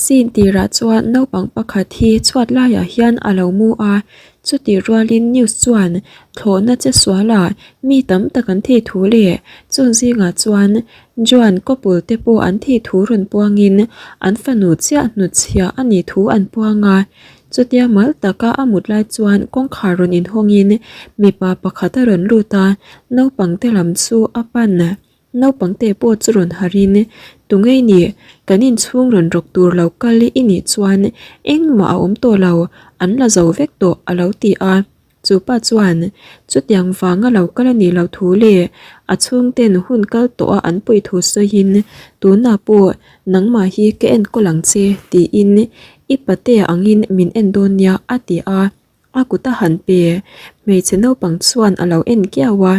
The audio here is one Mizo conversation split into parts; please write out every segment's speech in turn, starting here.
Scene tirah chuan naupang pakhat hi chhuat laiah hian a lo mu a, chutih rualin news chuan thlawhna che sualah mi tam tak an thih thu leh chung zingah chuan Joan couple te pawh an thih thu rawn puangin an fanu chiah hnutchhiah a nih thu an puang a. Chutia mal taka a mut lai chuan kawngkhar rawn inhawngin mipa pakhat a rawn lut a, naupang te lam chu a pan. Naupang te pawh chu rawn harhin, Tungei ni, kan inchhung rawn rawk tur lo kal i nih chuan engmah a awm tawh lo, an la zo vek tawh a lo ti a. Chu pa chuan, Chutiang vanga lo kal a nih loh thu leh a chhungten hun kal tawha an puih thu sawiin, Tunah pawh nangmah hi ka enkawl ang che, tiin i patea angin min en dawn nia, a ti a. A kut a han pe. Hmeichhe naupang chuan a lo en kiau a,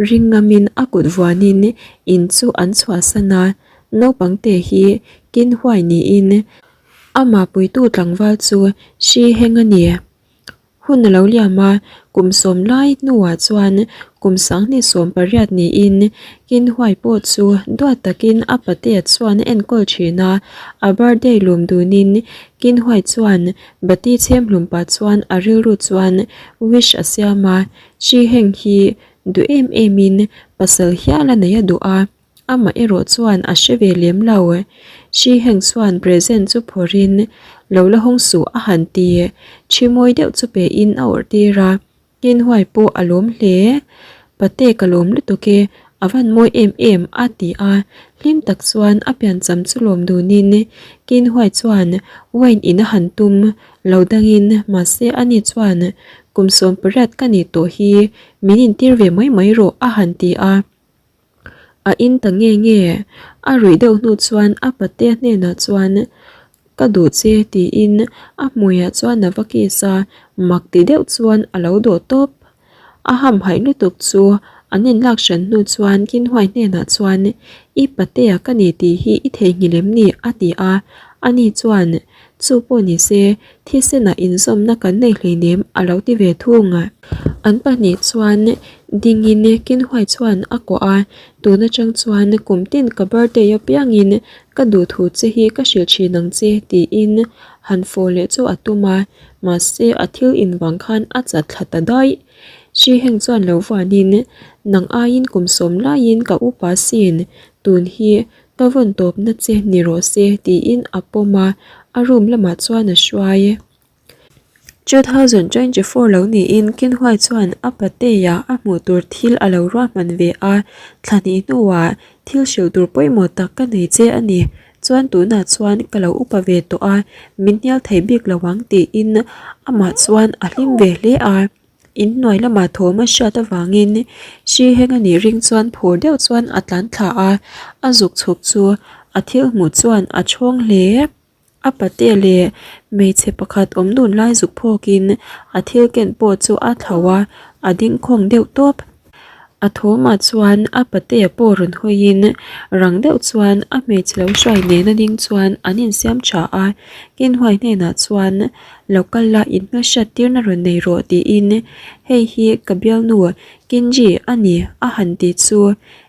ring ngamin a kut vuanin in chu an chhuahsan a. Naupang te hi kin huai niin amah puitu tlangval chu hri heng a ni. Hun a lo liam a, kum sawm lai hnuah chuan kum sanghnih 18 niin Kinhuai pawh chu duat takin a patea chuan a enkawl thin a, a birthday lawm dunin Kinhuai chuan bati chhem hlum pah chuan a rilru chuan wish a siam a, Chi heng hi duh em emin pasal hial a nei a duh a. Amah erawh chuan a hre ve lem lo. Hri heng chuan present chu phawrhin lo la hawng suh a han ti. Thi mawi deuh chu pein a awrh tir a, Kinhuai pawh a lawm hle. Pate ka lawm lutuk e, a van mawi em em a ti a. Hlim tak chuan a piancham chu lawm dunin Kinhuai chuan wine in a han tum lo dangin mahse ani chuan kum 18 ka nih tawh hi min intir ve mai mai rawh a han ti a. A in ta nge nge? A ruih deuh hnu chuan a patea hnenah chuan Ka duh che tiin a hmuiah chuan a va kiss a, mak ti deuh chuan a lo dawh tawp. A hamhaih lutuk chu an inlak hran hnu chuan Kinhuai hnenah chuan I patea ka ni tih hi i theihnghilh em ni? a ti a, ani chuan Chu pawh ni se, thisenah inzawmna kan nei hleinem a lo ti ve thung. An pahnih chuan dingin Kinhuai chuan a kuah a, tun atang chuan kum tin ka birthday apiangin ka duhthu che hi ka hrilh thin ang che tiin han fawh leh chu a tum a, mahse a thil invang khan a chat thla ta daih. Hri heng chuan lo vuanin nang aiin kum sawm laiin ka upa sin, tun hi Ka vawn tawpna che ni rawh se tiin a pawm a, a room lamah chuan a hruai. 2024 lo niin Kinhuai chuan a patea a hmuh tur thil a lo ruahman ve a, thla hnih hnuah thil hrilh tur pawimawh tak ka nei che a ni, chuan tunah chuan ka lo upa ve tawh a, min hnial thei bik lo ang tiin amah chuan a hlim ve hle a. In hnuai lamah thawm a hriat avangin hri heng a nih ring chuan phur deuh chuan a tlan thla a, a zuk chhuk chu a thil hmuh chuan a chhawng hle. A pate leh hmeichhe pakhat awm dun lai zuk phawkin a thil ken pawh chu a thlauh a, a ding khawng deuh tawp. A thawmah chuan a patea pawh rawn hawiin rang deuh chuan a hmeichhe lo hruai nena ding chuan an insiam tha a, Kinhuai hnenah chuan lo kal la in hmelhriat tirna rawn nei rawh tiin hei hi ka bialnu Kenji a ni a han ti chu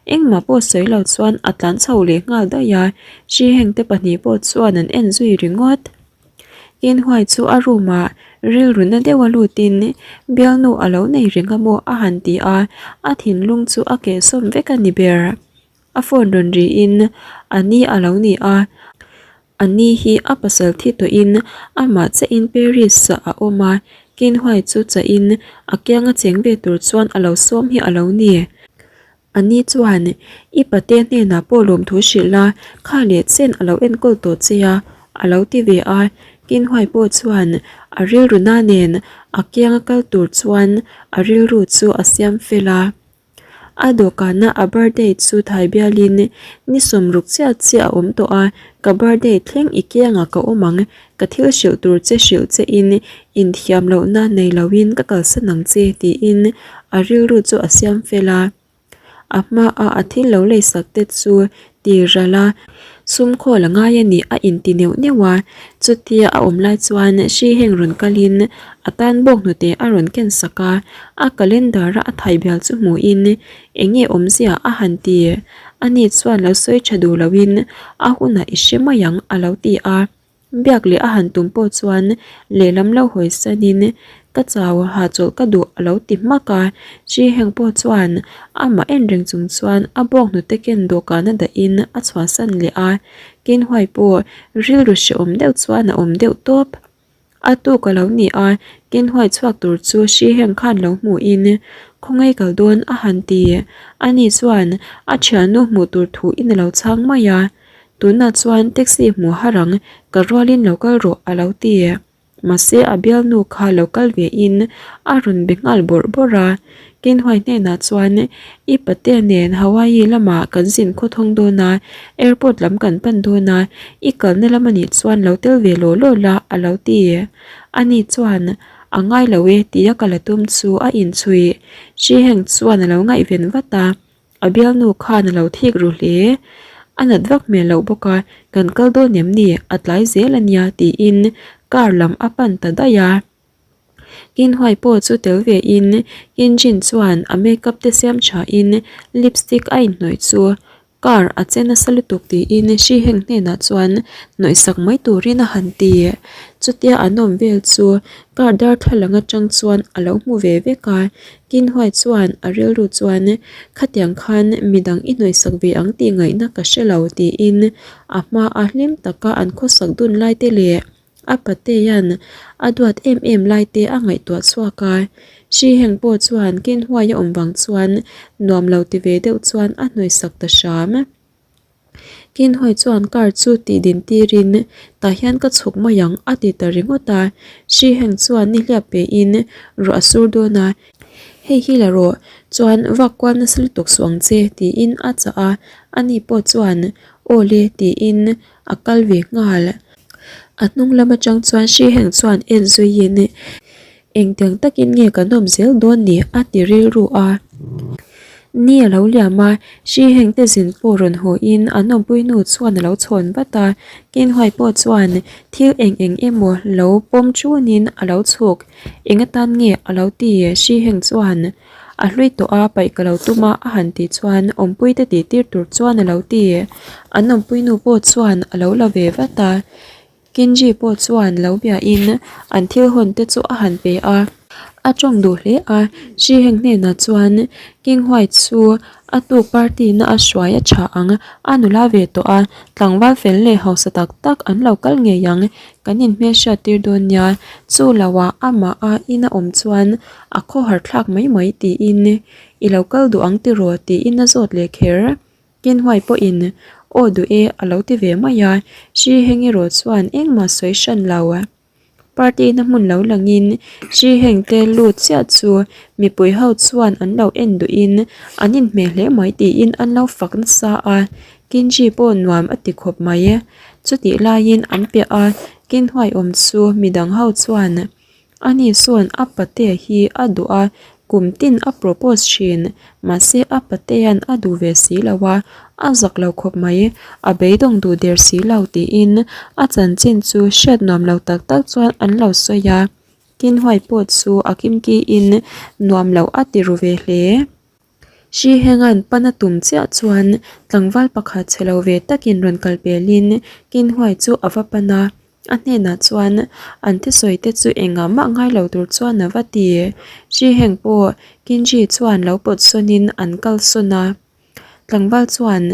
engmah pawh sawi lo chuan a tlan chho leh nghal daih a, hri hengte pahnih pawh chuan an en zui ringawt. Inhuai chu a room ah rilru na deuh a lutin bialnu a lo nei reng a maw a han ti a, a thinlung chu a kehsawm vek a ni ber. A phone rawn riin a ni a lo ni a, a ni hi a pasal thi tawhin amah chiahin Paris ah a awm a, Kinhuai chu chahin a kianga cheng ve tur chuan a lo sawm hi a lo ni. A ni chuan, I pate hnenah pawh lawmthu hrilh la, kha leh chen a lo enkawl tawh che a, a lo ti ve a. Kinhuai pawh chuan a rilru na nen a kianga kal tur chuan a rilru chu a siam fel a. A dawhkana a birthday chu thai bialin ni 60 chiah chiah a awm tawh a, ka birthday thleng i kiangah ka awm ang, ka thil hrilh tur che hrilh che in inthiam lohna nei loin ka kalsan ang che tiin a rilru chu a siam fel a. A hmaa a thil lo leisak te chu ti ral a, sum khawl a ngai a nih a inti neuh neuh a, chutia a awm lai chuan hri heng rawn kalin a tan bawk hnute a rawn ken sak a, a calendar a a thai bial chu hmuhin eng nge awmzia a han ti. Ani chuan lo sawi tha duh loin a hunah i hre mai ang a lo ti a. Biak leh a han tum pawh chuan lehlam lo hawi sanin ka chau hahchawlh ka duh a lo ti hmak a. Chi Heng pawh chuan amah en reng chung chuan a bawk hnute ken dawhkan a dahin a chhuahsan leh a. Kinhuai pawh rilru hrehawm deuh chuan a awm deuh tawp. A tuk a lo ni a, Kinhuai chhuak tur chu Shi Heng khan lo hmuhin khawngaih kal dawn a han ti. Ani chuan a thiannu hmuh tur thu in a lo chhang mai a. Tunah chuan taxi hmuh har ang, ka rualin lo kal rawh a lo ti. Mahse a bialnu kha lo kal ve in a rawn be nghal bawrh bawrh a. Kinhuai hnenah chuan i patea nen Hawaii lamah kan zin khawthawng dawn a, airport lam kan pan dawn a, i kalna lam anih chuan lo tel ve law law la a lo ti. Ani chuan a ngai lo e tia ka la tum chu a inchhui. Shi Heng chuan a lo ngaihven vat a. A bialnu khan a lo thik ru hle. A nat vak hmel loh bawk a, kan kal dawn em ni? A tlai zel a nia tiin car lam a pan ta daih a. Kinhuai pawh chu tel ve in Kinjin chuan a makeup te siam tha in lipstick a inhnawih chu car a che nasa lutuk tiin Shi Heng hnenah chuan hnawihsak mai turin a han ti. Chutia an awm vel chu car darthlalang atang chuan a lo hmu ve vek a. Kinhuai chuan a rilru chuan khatiang khan midang i hnawihsak ve ang tih ngaihna ka hre lo tiin a hma a hlim taka an khawsak dun lai te leh a patea'n a duat em em lai te a ngaihtuah chhuak a. Hri heng pawh chuan Kinhuai a awm vang chuan nuam lo ti ve deuh chuan a hnawihsak ta hram. Kinhuai chuan car chu tih din tirin tah hian ka chhuk mai ang a ti ta ringawt a. Hri heng chuan nihliap pe in ruah a sur dawn a. Hei hi la rawh chuan vak kual nasa lutuk suh ang che tiin a chah a. Ani pawh chuan aw le tiin a kal ve nghal. A hnung lam atang chuan Hri Heng chuan en zuiin engtiang takin nge kan awm zel dawn ni a ti rilru a. Ni a lo liam a, Hri Heng te zin pawh rawn haw in an awmpui hnu chuan a lo chhawn vat a. Kinhuai pawh chuan thil eng eng emaw lo pawm ṭunin a lo chhuk. Eng atan nge a lo ti Hri Heng chuan. A hlui tawh a, paih ka lo tum a, a han tih chuan awmpui te tih tir tur chuan a lo ti. An awmpui nu pawh chuan a lo la ve vat a, Kenji pawh chuan lo biahin an thil hawn te chu a han pe a. A tawng duh hle a, Shi Heng hnenah chuan King Huai chu a tuk party na a hruai a tha ang, a nula ve tawh a, tlangval fel leh hausa tak tak an lo kal ngei ang, kan inhmelhriat tir dawn nia, chu lo ah amah a ina awm chuan A khawhar thlak mai mai tiin i lo kal duh ang tiraw tiin a zawt leh kher. Kinhuai pawhin aw duh e a lo ti ve mai a, Hri Heng erawh chuan engmah sawi hran lo. Party na hmun lo langin Hri Heng te lut chiah chu mipui ho chuan an lo en duhin an inhmeh hle mai tiin an lo fak nasa a, Kinji pawh nuam a ti khawp mai. Chutih laiin an piah a, Kinhuai awm chu midang ho chuan Ani sawn a patea hi a duh a, kum tin a propose thin. Mahse a patea'n a duh ve si lo a, a zak lo khawp mai, a beidawng duh der si lo tiin a chanchin chu hriat nuam lo tak tak chuan an lo sawi a. Kinhuai pawh chu a kimkiin nuam lo a ti ru ve hle. Hri Henga'n pan a tum chiah chuan tlangval pakhat chhe lo ve takin rawn kal pelin Kinhuai chu a va pan a, a hnenah chuan an thusawi te chu engah mah ngai lo tur chuan a va ti. Hri Heng pawh Kinji chuan lo pawt sawnin an kal sawn a. Tlangval chuan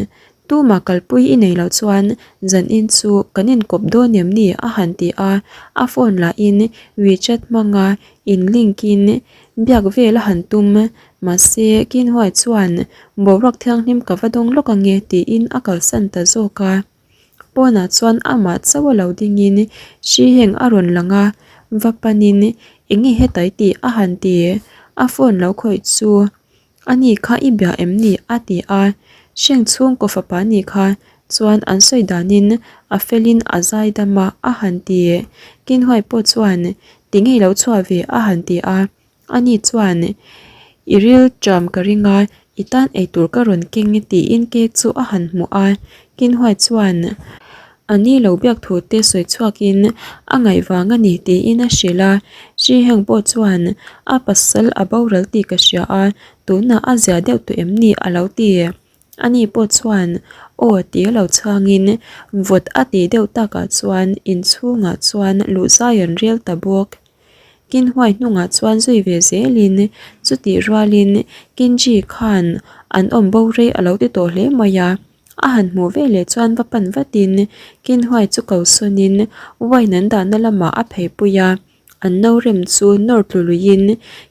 Tumah kalpui i nei loh chuan zanin chu kan inkawp dawn em ni? a han ti a, a phone lahin WeChat hmanga in link in biak vel a han tum. Mahse, Kinhuai chuan boruak thianghlim ka va dawng lawk ange tiin a kalsan ta zawk a. Pawnah chuan amah chauh a lo dingin hri heng a rawn lang a, va panin enge hetai tih a han ti. A phone lo khawih chu Ani kha i bia em ni? a ti a. Hreng chhungkaw fapa ni kha chuan an sawi danin a felin a zai dam a, a han ti. Kinhuai pawh chuan ti ngei lo chhuah ve a han ti a. Ani chuan i ril ṭam ka ring a, i tan eitur ka rawn keng tiin cake chu a han hmuh a. Kinhuai chuan A ni lo biak thu te sawi chhuakin a ngaih vang a ni tiin a hrilh a, Shi Heng pawh chuan a pasal a boral tih ka hria a, tunah a zia deuh tawh em ni a lo ti. Ani pawh chuan aw tia lo chhangin vawt a tih deuh takah chuan inchhungah chuan luh zai an rel ta bawk. Kinhuai hnungah chuan zui ve zelin chutih rualin Kinji khan an awm bo rei a lo ti tawh hle mai a. A han hmuh ve leh chuan va pan vatin Kinhuai chu ko sawnin wine an dahna lamah a pheipui a, an no rem chu nawr tlu luiin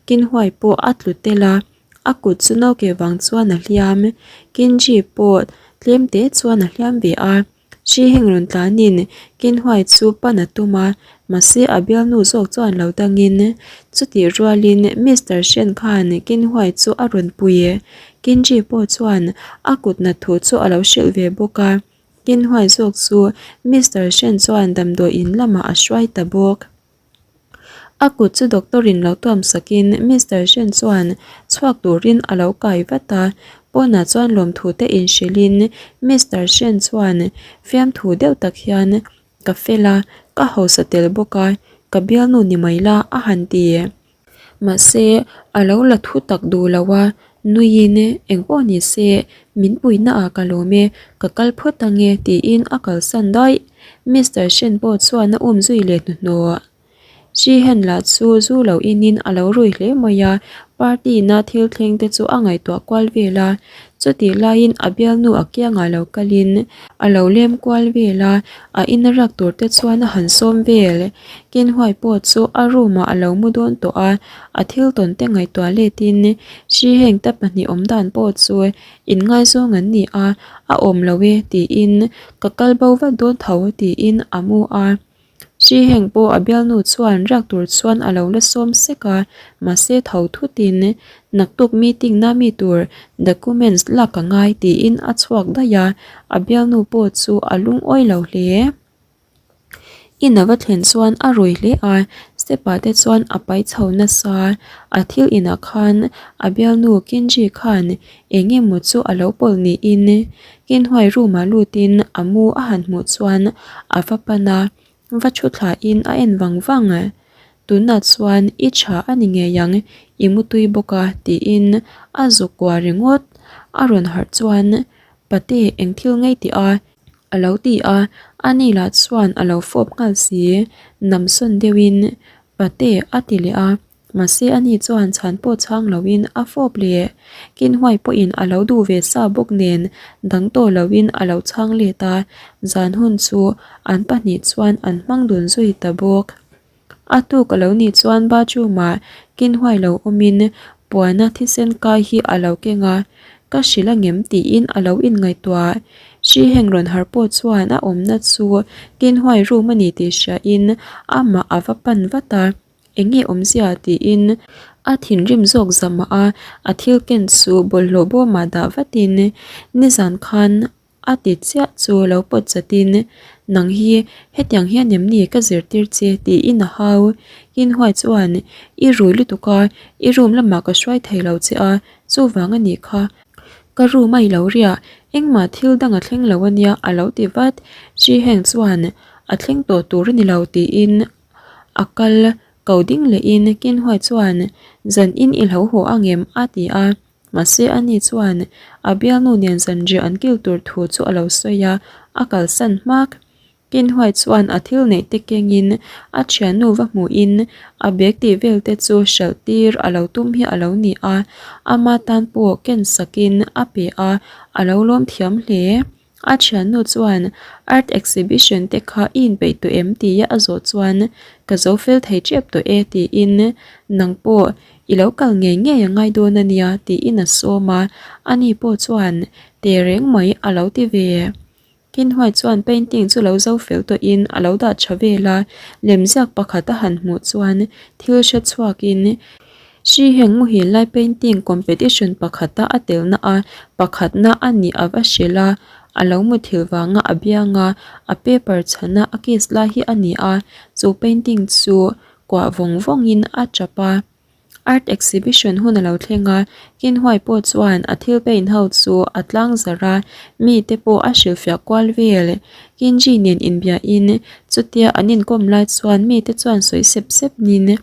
Kinhuai pawh a tlu tel a, a kut chu no keh vang chuan a hliam. Kinji pawh tlem te chuan a hliam ve a. Hri heng rawn tlanin Kinhuai chu pan a tum a, mahse a bialnu zawk chuan lo dangin chutih rualin Mister Shen khan Kinhuai chu a rawn pui. Kinji pawh chuan a kut nat thu chu a lo hrilh ve bawk a, Kinhuai zawk chu Mister Shen chuan damdawi in lamah a hruai ta bawk. A kut chu doctor in lo tuam sakin Mister Shen chuan chhuak turin a lo kai vat a, pawnah chuan lawmthu te inhrilhin Mister Shen chuan fiamthu deuh tak hian ka fel a, ka hausa tel bawk a, ka bialnu ni mai la a han ti. Mahse a lo la thu tak duh lo a, nuiin engpawh ni se min puihna ah ka lawm e, ka kal phawt ange tiin a kalsan daih. Mister Shen pawh chuan a um zui leh hnuhnawh. Shi Hen lah chu zu lo inin a lo rui hle mai a, party na thil thleng te chu a ngaihtuah kual vel a, chutih laiin a bialnu a kiangah lo kalin a lo lem kual vel a, a ina rak tur te chuan a han sawm vel. Kinhuai pawh chu a room ah a lo mu dawn tawh a, a thil tawn te ngaihtuah letin hri heng te pahnih awm dan pawh chu inngaizawng an ni a, a awm lo e tiin ka kal bo vat dawn tho tiin a mu a. Hri heng pawh a bialnu chuan riak tur chuan a lo la sawm sek a, mahse tho thutin naktuk meeting na mi tur documents lak ka ngai tiin a chhuak daih a, a bialnu pawh chu a lungawi lo hle. In a va thlen chuan a rui hle a, step ah te chuan a pai chho nasa, a thil inah khan a bialnu Kenji khan eng emaw chu a lo pawlh niin Kinhuai room ah lutin a mu a han hmuh chuan a va pan a, va thu thlain a en vang vang. Tunah chuan i tha a ni ngei ang, i mu tui bawk a tiin a zuk kuah ringawt. A rawn harh chuan Pate eng thil ngei tih a A lo ti a, ani lah chuan a lo fawp nghal si, namsawn deuhin Pate a ti leh a, mahse ani chuan chhan pawh chhang loin a fawp leh. Kinhuai pawhin a lo duh ve sa bawk nen dang tawh loin a lo chhang let a, zan hun chu an pahnih chuan an hmang dun zui ta bawk. A tuk a lo nih chuan bathroom ah kinhuai lo awmin puana thisen kai hi a lo keng a, ka hrilh angem tiin a lo inngaihtuah. Hri heng rawn har pawh chuan a awmna chu kinhuai room a ni tih hriain amah a va pan vat a, eng nge awmzia tiin a thinrim zawk zamah a, a thil ken chu bawlhhlawh bawmah dah vatin nizan khan A ti chiah chu lo pawt chatin, Nang hi hetiang hian em ni ka zirtir che tiin a hau. Kinhuai chuan, I rui lutuk a, i room lamah ka hruai thei lo che a, chuvang a nih kha. Ka room a i lo riah, engmah thil dang a thleng lo a nia a lo ti vat. Chi Heng chuan, A thleng tawh tur a ni lo tiin a kal ko ding lehin Kinhuai chuan, Zan in i lo haw angem? a ti a. Mahse ani chuan a bialnu nen zanriah an kil tur thu chu a lo sawi a, a kalsan hmak. Kinhuai chuan a thil neih te kengin a thiannu va hmuhin a bag tih vel te chu hralh tir a lo tum hi a lo ni a, ama tan pawh ken sakin a pe a, a lo lawm thiam hle. A thiannu chuan art exhibition te kha i inpeih tawh em tia a zawh chuan ka zo fel thei tep tawh e tiin nang pawh i lo kal ngei ngei a ngai dawn a nia tiin a sawm a, ani pawh chuan te reng mai a lo ti ve. Kinhuai chuan painting chu lo zo fel tawhin a lo dah tha vel a, lemziak pakhat a han hmuh chuan thil hre chhuakin Hri heng muhil lai painting competition pakhata a telna a pakhatna a nih a va hrilh a, a lo muthilh vanga a bianga a paper chhana a kiss lai hi a ni a, chu painting chu kuah vawng vawngin a tap a. Art exhibition hun a lo thleng a, Kinhuai pawh chuan a thil paint ho chu a tlang zarh a, mite pawh a hrilhfiah kual vel. Kinji nen inbiahin chutia an inkawm lai chuan mite chuan sawi sep sep nin.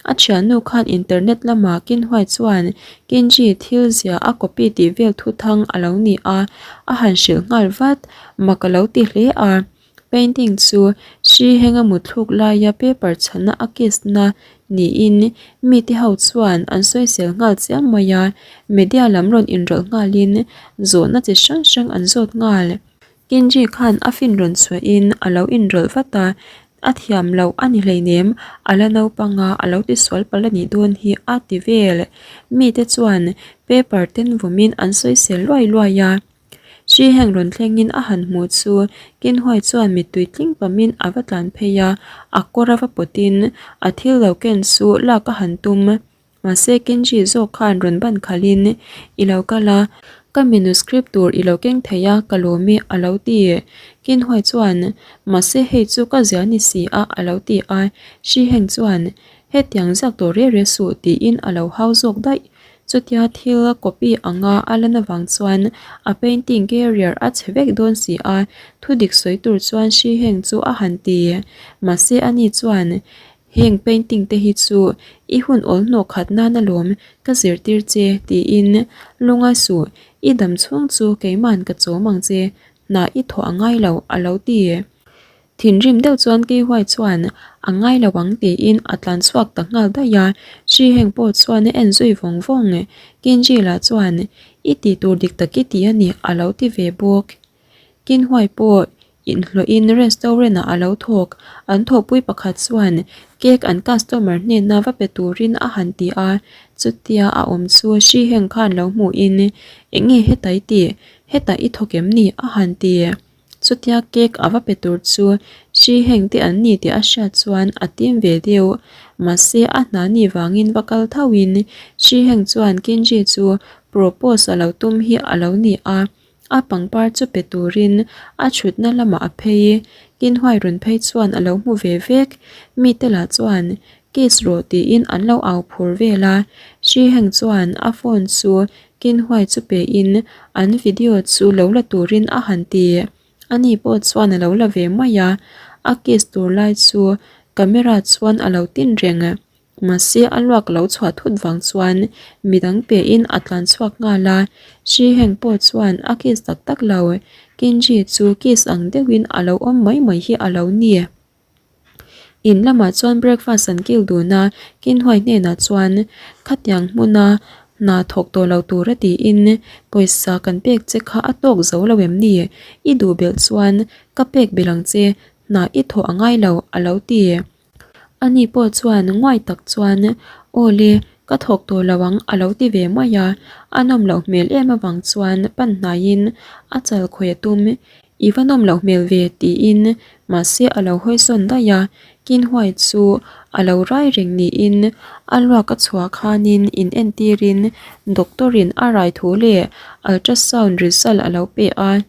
A thiannu khan internet lamah Kinhuai chuan Kenji thil zia a copy tih vel thuthang a lo ni a, a han hrilh nghal vat. Mak a lo ti hle a. Painting chu hri henga mutthluk laia paper chhana a kiss na niin mite ho chuan an sawisel nghal chiam mai a, media lam rawn inrawlh nghalin zawhna chi hrang hrang an zawt nghal. Kenji khan a fin rawn chhuahin a lo inrawlh vat a, a thiam loh a ni hleinem, a la naupang a, a lo tisual palh a nih dawn hi a ti vel. Mite chuan paper ten vawmin an sawisel luai luai a. Hri heng rawn thlengin a han hmuh chu Kinhuai chuan mittui tling pamin a va tlan phei a, a kawr a va pawtin a thil lo ken chu lak a han tum. Mahse Kenji zawk khan rawn ban khalhin I lo kal a, ka manuscript tur i lo keng thei a, ka lawm e a lo ti. Kinhuai chuan Mahse hei chu ka zia ni si a a lo ti a, Hri heng chuan Hetiang ziak tawh reh reh suh tiin a lo hau zawk daih. Chutia thil a copy anga a lan avang chuan a painting carrier a chhe vek dawn si a, thudik sawi tur chuan hri heng chu a han ti. Mahse ani chuan, Heng painting te hi chu i hun awl hnawh khat nan alawm ka zirtir che tiin lungai suh, i dam chhung chu keiman ka chawm ang che, hna i thawh a ngai lo a lo ti. Thinrim deuh chuan Keihuai chuan a ngai lo ang tiin a tlan chhuak ta nghal daih a, Hri heng pawh chuan a en zui vawng vawng. Kenji lah chuan I tih tur dik tak i ti a ni a lo ti ve bawk. Kinhuai pawh inhlawhin restaurant ah a lo thawk. An thawhpui pakhat chuan cake an customer hnena va pe turin a han ti a, chutia a awm chu Hri heng khan lo hmuhin Enge heta i tih? Hetah i thawk em ni? a han ti. Chutia cake a va pe tur chu hri heng te an ni tih a hriat chuan a tim ve deuh. Mahse a hna ni vangin va kal thauhin hri heng chuan Kenji chu propose a lo tum hi a lo ni a, a pangpar chu pe turin a thutna lamah a phei. Kinhuai rawn phei chuan a lo hmu ve vek. Mite lah chuan kiss rawh tiin an lo au phur vel a. Hri heng chuan a phone chu Kinhuai chu pe in an video chu lo la turin a han ti. Ani pawh chuan a lo la ve mai a, a kiss tur lai chu camera chuan a lo tin reng. Mahse a luak lo chhuah thut vang chuan midang pe in a tlan chhuak nghal a, Hri Heng pawh chuan a kiss tak tak lo. Kenji chu kiss ang deuhin a lo awm mai mai hi a lo ni. In lamah chuan breakfast an kil dun a, Kinhuai hnenah chuan khatiang hmuna hna thawk tawh lo tura tiin pawisa kan pek che kha a tawk zo lo em ni? I duh belh chuan ka pek belh ang che, hna i thawh a ngai lo a lo ti. Ani pawh chuan nguai tak chuan Aw le, ka thawk tawh lo ang a lo ti ve mai a, a nawm loh hmel em avang chuan pan hnaiin a chal khawih a tum. I va nawm loh hmel ve tiin mahse a lo hawi sawn daih a, Kinhuai chu a lo rai reng niin a luak a chhuah khanin in entirin doctor in a rai thu leh ultrasound result a lo pe a,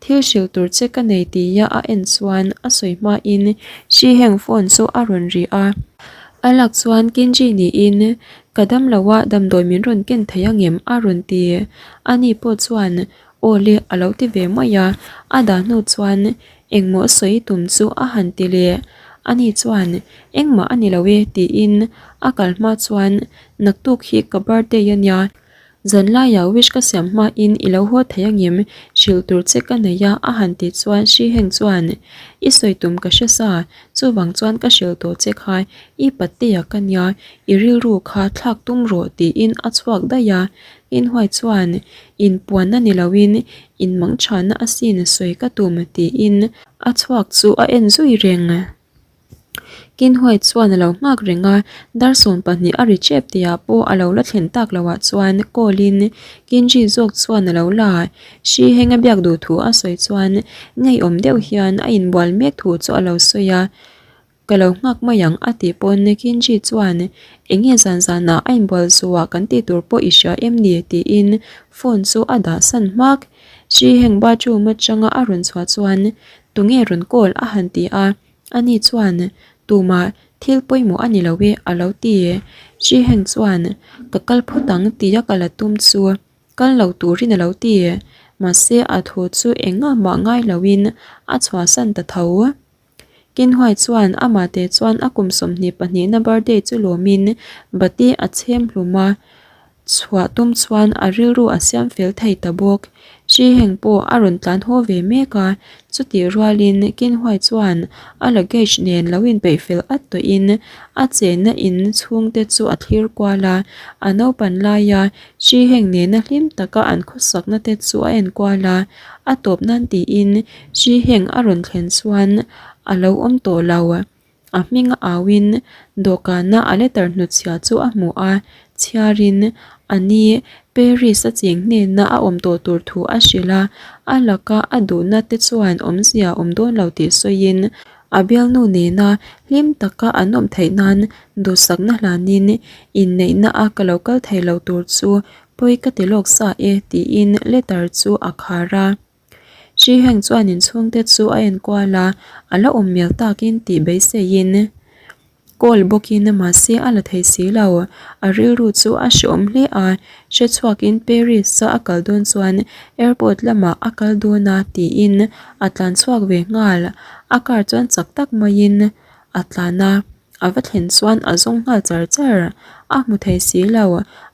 thil hrilh tur che ka nei tia a en chuan a sawi hmain hri heng phone chu a rawn ri a, a lak chuan Kenji niin ka damlo a damdawi min rawn ken thei angem a rawn ti, ani pawh chuan Aw le a lo ti ve mai a, a dah hnu chuan engmaw sawi tum chu a han ti leh. Ani chuan engmah a ni lo e tiin a kal hma chuan naktuk hi ka birthday a nia, zanlaiah wish ka siam hmain i lo haw thei angem hrilh tur che ka nei a a han ti chuan Hri Heng chuan i sawi tum ka hre sa, chuvang chuan ka hrilh tawh che kha i patea ka nia, i rilru kha thlak tum rawh tiin a chhuak daih a. Inhuai chuan inpuanna ni loin inmangchhana a sin sawi ka tum tiin a chhuak chu a en zui reng. Kinhuai chuan a lo nghak reng a, dar 12 a ri chep tihah pawh a lo la thlen tak loah chuan call in Kinji zawk chuan a lo la. Hri heng a biak duh thu a sawi chuan ngeiawm deuh hian a inbual mek thu chu a lo sawi a. Ka lo nghak mai ang a tih pawn Kenji chuan enge zan zanah a inbual zuah kan tih tur pawh i hria em ni tiin phone chu a dah san hmak. Hri heng bathroom atanga a rawn chhuah chuan tunge rawn call a han ti a, ani chuan tumah thil pawimawh a ni lo e a lo ti. Hri heng chuan ka kal phawt ang tia ka la tum chu kal lo turin a lo ti. Mahse a thu chu engah mah ngai loin a chhuahsan ta tho. Kinhuai chuan amah te chuan a kum 22 na birthday chu lawmin bati a chhem hlum a, chhuah tum chuan a rilru a siam fel thei ta bawk. Hri heng pawh a rawn tlan haw ve mek a, chutih rualin Kinhuai chuan a luggage nen lo inpeih fel at tawhin a chenna in chhungte chu a thlir kual a, a naupan laia Hri heng nena hlim taka an khawsakna te chu a enkual a, a tawp nan tiin hri heng a rawn thlen chuan a lo awm tawh lo. A hming a auin dawhkana a letter hnutchhia chu a hmu a, chhiarin a ni Paris a cheng hnena a awm tawh tur thu a hrilh a, a laka a duhna te chuan awmzia awm dawn lo tih sawiin a bialnu nena hlim taka an awm theih nan duhsakna hlanin inneihna a ka lo kal thei lo tur chu pawi ka ti lawk sa e tiin letter chu a khar a. Hri heng chuan inchhungte chu a enkual a, a la awm mial takin tih beiseiin call bawkin mahse a la thei si lo. A rilru chu a hrehawm hle a, hrechhuakin Paris-a a kal dawn chuan airport lamah a kal dawn a tiin a tlan chhuak ve nghal. A car chuan chak tak maiin a tlan a. A va thlen chuan a zawng nghal char char. A hmu thei si lo.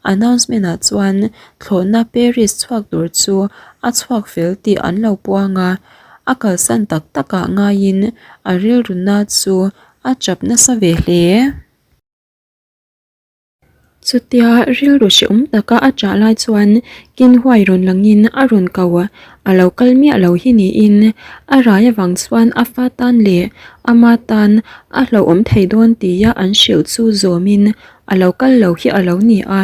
Announcement ah chuan thlawhna Paris chhuak tur chu a chhuak fel tih an lo puang a. A kalsan tak tak ah ngaiin a rilruna chu a chap nasa ve hle. Chutia rilru hrehawm taka a chah lai chuan Kinhuai rawn langin a rawn ko a, a lo kal miah lo hi niin a rai avang chuan a fa tan leh ama tan a hlauhawm thei dawn tia an hrilh chu zawmin a lo kal lo hi a lo ni a.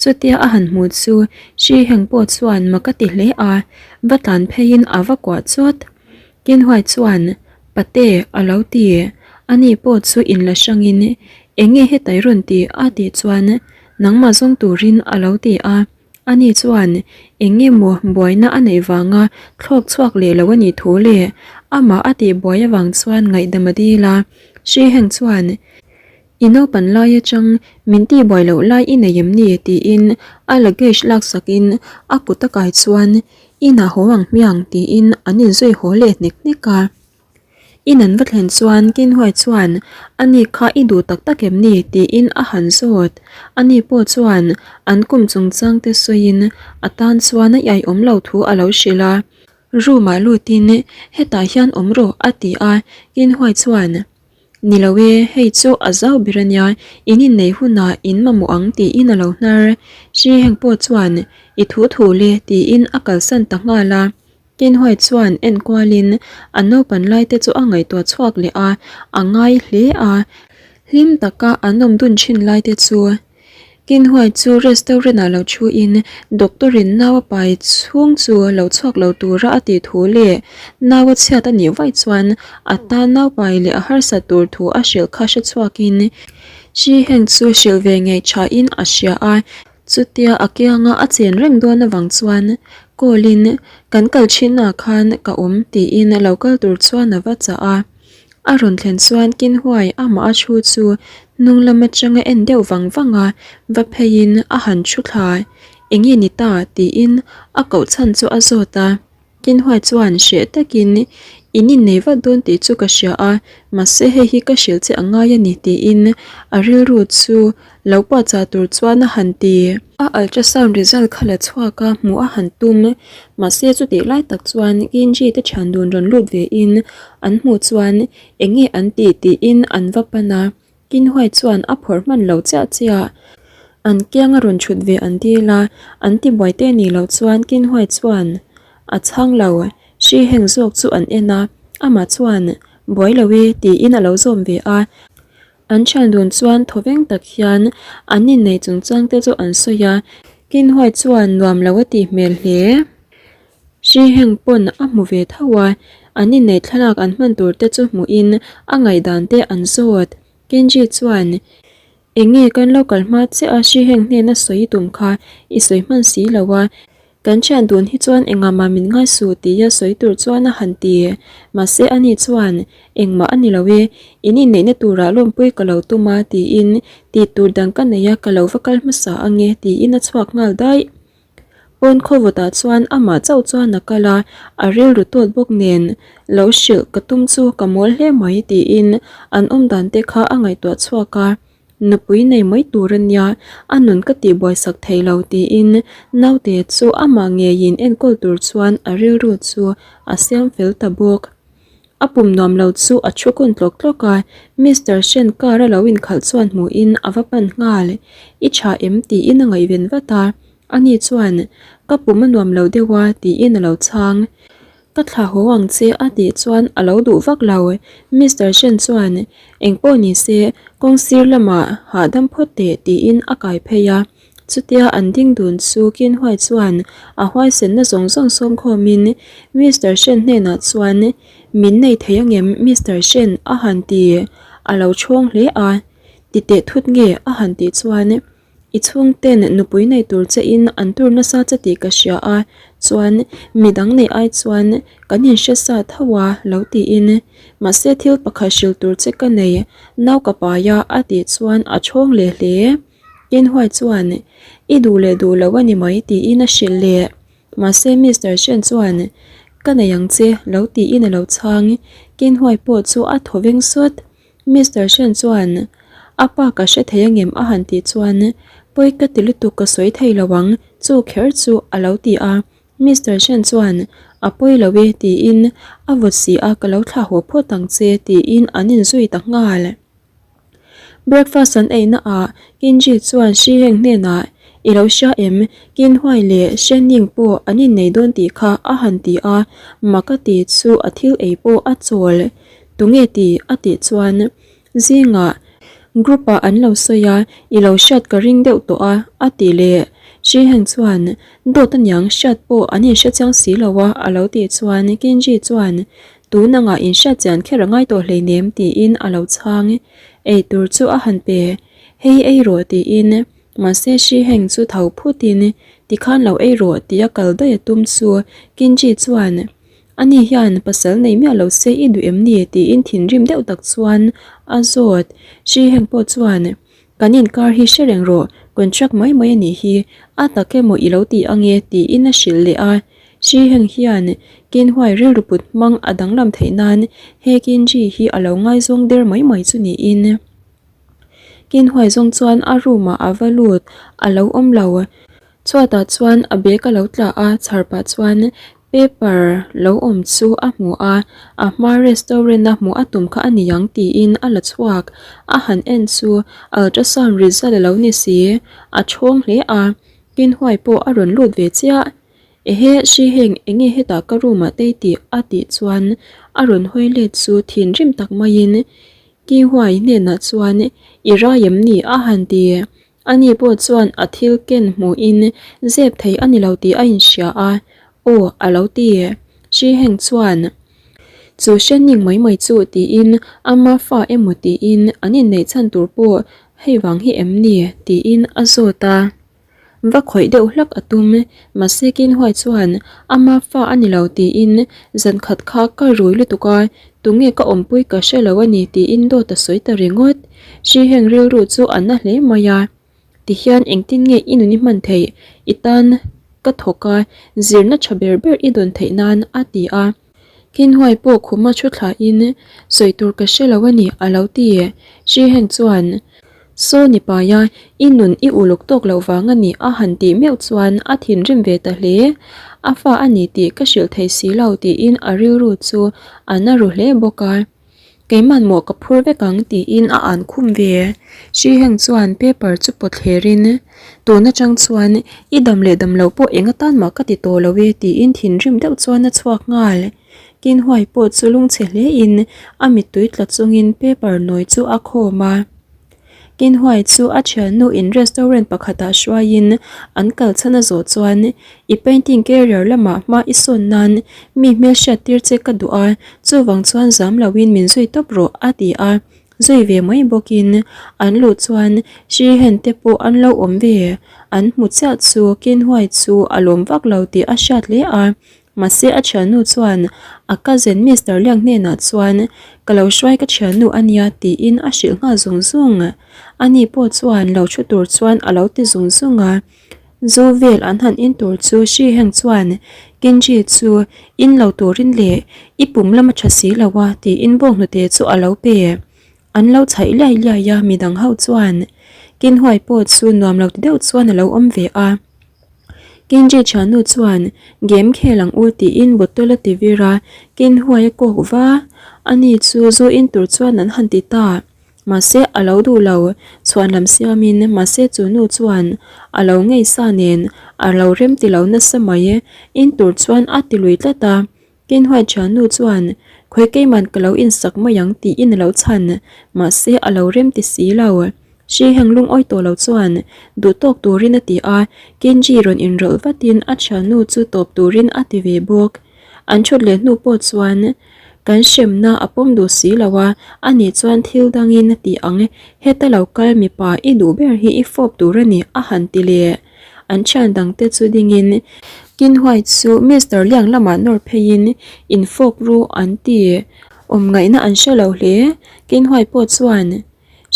Chutia a han hmu chu Hri Heng pawh chuan mak a ti hle a, va tlan pheiin a va kuah chawt. Kinhuai chuan, Pate, a lo ti. Ani pawh chu inla hrangin, Eng nge hetai rawn ti? a tih chuan, Nangmah zawng turin a lo ti a. Ani chuan, Eng nge maw buaina a neih vanga thlawk chhuak leh lo a nih thu le? Amah a tih buai avang chuan ngaihdam a dil a. Hri Heng chuan, I naupan lai atang min tih buai loh lai i nei em ni? tiin a luggage laksakin a kut a kai chuan, Inah haw ang hmiang tiin an inzui haw leh hnek hnek a. In an va thlen chuan Kinhuai chuan Ani kha i duh tak tak em ni? tiin a han zawt. Ani pawh chuan an kum chungchang te sawiin a tan chuan a iaiawm lo thu a lo hrilh a. Room ah lutin hetah hian awm rawh a ti a, Kinhuai chuan Ni lo e, hei chu a zau ber a nia, in inneih hunah in mamawh ang tiin a lo hnar. Hri heng pawh chuan i thu thu le tiin a kalsan ta nghal a. Tinhuai chuan en kualin a naupan lai te chu a ngaihtuah chhuak leh a, a ngai hle a. Hlim taka an awm dun thin lai te chu. Kinhuai chu restaurant ah lo thu in doctor in nau a pai chhung chu lo chhuak lo tura a tih thu leh nau a chhiat a nih vaih chuan a tan nau pai leh a harsat tur thu a hrilh kha hre chhuak in hri heng chu hrilh ve ngei tha in a hria a. Chutia a kianga a chen reng dawn avang chuan call in kan kal thin ah khan ka awm tiin lo kal tur chuan a va chah a. A rawn thlen chuan Kinhuai amah a thu chu hnung lam atanga en deuh vang vang a, va pheiin a han thu thla. Eng nge ni ta? tiin a koh chhan chu a zawt a. Kinhuai chuan hreh takin, In innei vat dawn tih chu ka hria a, mahse hei hi ka hrilh che a ngai a ni tiin a rilru chu lo puahchah tur chuan a han ti. A ultrasound result kha la chhuak a, hmuh a han tum. Mahse chutih lai tak chuan Kenji te thian dun rawn lut ve in an hmuh chuan eng nge an tih tiin an va pan a, Kinhuai chuan a phawrh hman lo chiah chiah. An kianga rawn thut ve an dil a, an ti buai te nih loh chuan Kinhuai chuan a chhang lo. Hri heng zawk chu an en a, amah chuan buai lo e tiin a lo zawm ve a. An thian dun chuan thawveng tak hian an inneih chungchang te chu an sawi a, Kinhuai chuan nuam lo a tih hmel hle. Hri heng pawn a hmu ve tho a, an inneih thlalak an hman tur te chu hmuhin a ngaihdan te an zawt. Kenji chuan, Eng nge kan lo kal hma chiah a hri heng hnena sawi tum kha i sawi hman si lo a, Kan thian dun hi chuan engah mah min ngai suh tia sawi tur chuan a han ti. Mahse ani chuan, Engmah a ni lo e, in inneihna turah lawmpui ka lo tum a tiin tih tur dang ka nei a ka lo va kal hmasa ange tiin a chhuak nghal daih. Pawn khawvawtah chuan amah chauh chuan a kal a, a rilru tawt bawk nen lo hrilh ka tum chu ka mawl hle mai tiin an awm dan te kha a ngaihtuah chhuak a. Nupui nei mai tur a nia, a nun ka tihbuaisak thei lo tiin naute chu amah ngeiin enkawl tur chuan a rilru chu a siam fel ta bawk. A pum nuam lo chu a thu kun tlawk tlawk a, Mister Shen car a lo inkhalh chuan hmuhin a va pan nghal. I tha em? tiin a ngaihven vat a, ani chuan, Ka pum a nuam lo deuh a tiin a lo chhang. Ka thla haw ang che a tih chuan a lo duh vak lo. Mister Shen chuan, Engpawh ni se, kawng sir lamah hahdam phawt teh tiin a kai phei a. Chutia an ding dun chu Kin Huai chuan a huaisenna zawng zawng sawm khawmin Mister Shen hnenah chuan, Min nei thei angem Mister Shen? a han ti. A lo chhawng hle a, Ti teh thut nge? a han tih chuan, I chhungten nupui nei tur che in an tur nasa che tih ka hria a, chuan midang neih ai chuan kan inhre sa tho a lo tiin, Mahse thil pakhat hrilh tur che ka nei, nau ka pai a a tih chuan a chhawng leh hle. Inhuai chuan, I duh leh duh lo a ni mai tiin a hrilh leh. Mahse Mister Shen chuan, Ka nei ang che lo tiin a lo chhang. Kinhuai pawh chu a thaw veng sawt. Mister Shen chuan, A pa ka hre thei angem a han tih chuan, Pawi ka ti lutuk ka sawi thei lo ang, chu kher chu a lo ti a. Mister Shen chuan, A pawi lo e tiin a vawt si a ka lo thlah haw phawt ang che tiin an inzui ta nghal. Breakfast an ei na ah Kinji chuan Shiheng hnenah, I lo hria em? Kinhuai leh Shenning pawh an innei dawn tih kha a han ti a, mak a ti chu a thil ei pawh a chawl. Tunge ti? a tih chuan zingah group ah an lo sawi a, I lo hriat ka ring deuh tawh a, a ti leh. Shiheng chuan, Dawt aniang hriat pawh an inhre chiang si lo a, a lo tih chuan Kinji chuan, Tun anga inhriat chian kher a ngai tawh hleinem tiin a lo chhang. Ei tur chu a han pe. Hei ei rawh tiin mahse hri heng chu tho phutin tikhan lo ei rawh tia kal daih a tum chu Kinji chuan Ani hian pasal nei miah lo se i duh em ni tiin thinrim deuh tak chuan a zawt. Hri heng pawh chuan Kan inkar hi hre reng rawh, contract mai mai a nih hi, a tak emaw i lo ti ange tiin a hrilh leh a. Shi Heng hian Kinhuai rilru put hmang a danglam theih nan he Kinji hi a lo ngaizawng der mai mai chu niin. Kinhuai zawng chuan a room ah a va lut, a lo awm lo. Chhuatah chuan a bag a lo tla a, chhar pah chuan paper lo awm chu a hmu a, a hma restaurant a hmuh a tum kha a ni ang tiin a la chhuak. A han en chu ultrasound result a lo ni si, a chhawng hle a, Kinhuai pawh a rawn lut ve chiah. Ehe, hri heng enge hetah ka room ah te i tih? a tih chuan a rawn hawi let chu thinrim tak maiin Kihuai hnenah chuan I rai em ni? a han ti. Ani pawh chuan a thil ken hmuhin zep thei a ni lo tih a inhria a, Aw a lo ti. Hri heng chuan Chu hrening mai mai chu tiin ama fa emaw tiin an inneih chhan tur pawh hei vang hi em ni? tiin a zawt a. Va khawih deuh hlak a tum, mahse Kinhuai chuan ama fa a ni lo tiin zan khat kha ka rui lutuk a, tunge ka awmpui ka hre lo a ni tiin dawt a sawi ta ringawt. Hri heng rilru chu a na hle mai a, tihian engtin nge i nun i hman theih, i tan ka thawk a, zirna tha ber ber i dawn theih nan a ti a. Kinhuai pawh khuma thu thlahin sawi tur ka hre lo a ni a lo ti. Hri heng chuan Saw ni paia i nun i uluk tawk loh vang a ni a han tih meuh chuan a thinrim ve ta hle. A fa a ni tih ka hrilh thei si lo tiin a rilru chu a na ru hle bawk a. Keiman maw ka phur vek ang tiin a an khum ve. Hri heng chuan paper chu pawt thlerin tun atang chuan i dam leh dam loh pawh eng atan mah ka ti tawh lo e tiin thinrim deuh chuan a chhuak nghal. Kinhuai pawh chu lungchhe hlein a mittui tla chungin paper nawi chu a khawm a. Kinhuai chu a thiannu in restaurant pakhatah hruaiin an kal chhan a zawh chuan i painting career lamah hma i sawn nan mi hmelhriat tir che ka duh a, chuvang chuan zam loin min zui tawp rawh a ti a, zui ve mai bawkin an luh chuan hri hen te pawh an lo awm ve, an hmu chiah chu Kinhuai chu a lawm vak lo tih a hriat hle a. Mahse a thiannu chuan a cousin Mister Liang hnenah chuan ka lo hruai ka thiannu a nia tiin a hrilh nghal zung zung. Ani pawh chuan lo thu tur chuan a lo ti zung zung a. Zu vel an han in tur chu Shi Heng chuan Kenji chu in lo turin leh i pum lam a tha si lo a tiin bawnghnute chu a lo pe. An lo chhaih liai liai a midang ho chuan Kinhuai pawh chu nuam lo ti deuh chuan a lo awm ve a. Kenji thiannu chuan game khel ang u tiin bottle a ti vir a, Kinhuai a kawk va. Ani chu zu in tur chuan an han ti ta. Mahse a lo duh lo, chhuan lam siamin mahse chu nu chuan a lo ngei sa nen a lo rem ti lo nasa mai. In tur chuan a ti lui tlat a. Kinhuai thiannu chuan khawi keiman ka lo insak mai ang tiin a lo chhan, mahse a lo rem ti si lo. Hri heng lungawi tawh lo chuan duh tawk turin a ti a, Kenji rawn inrawlh vatin a thiannu chu tawp turin a ti ve bawk. An thut leh hnu pawh chuan kan hremna a pawm duh si lo a, ani chuan thil dangin a ti ang, heta lo kal mipa i duh ber hi i fawp tur a ni a han ti leh. An thian dangte chu dingin Kinhuai chu Mister Liang lamah nawr pheiin in fawp ru an ti. Awm ngaihna an hre lo hle. Kinhuai pawh chuan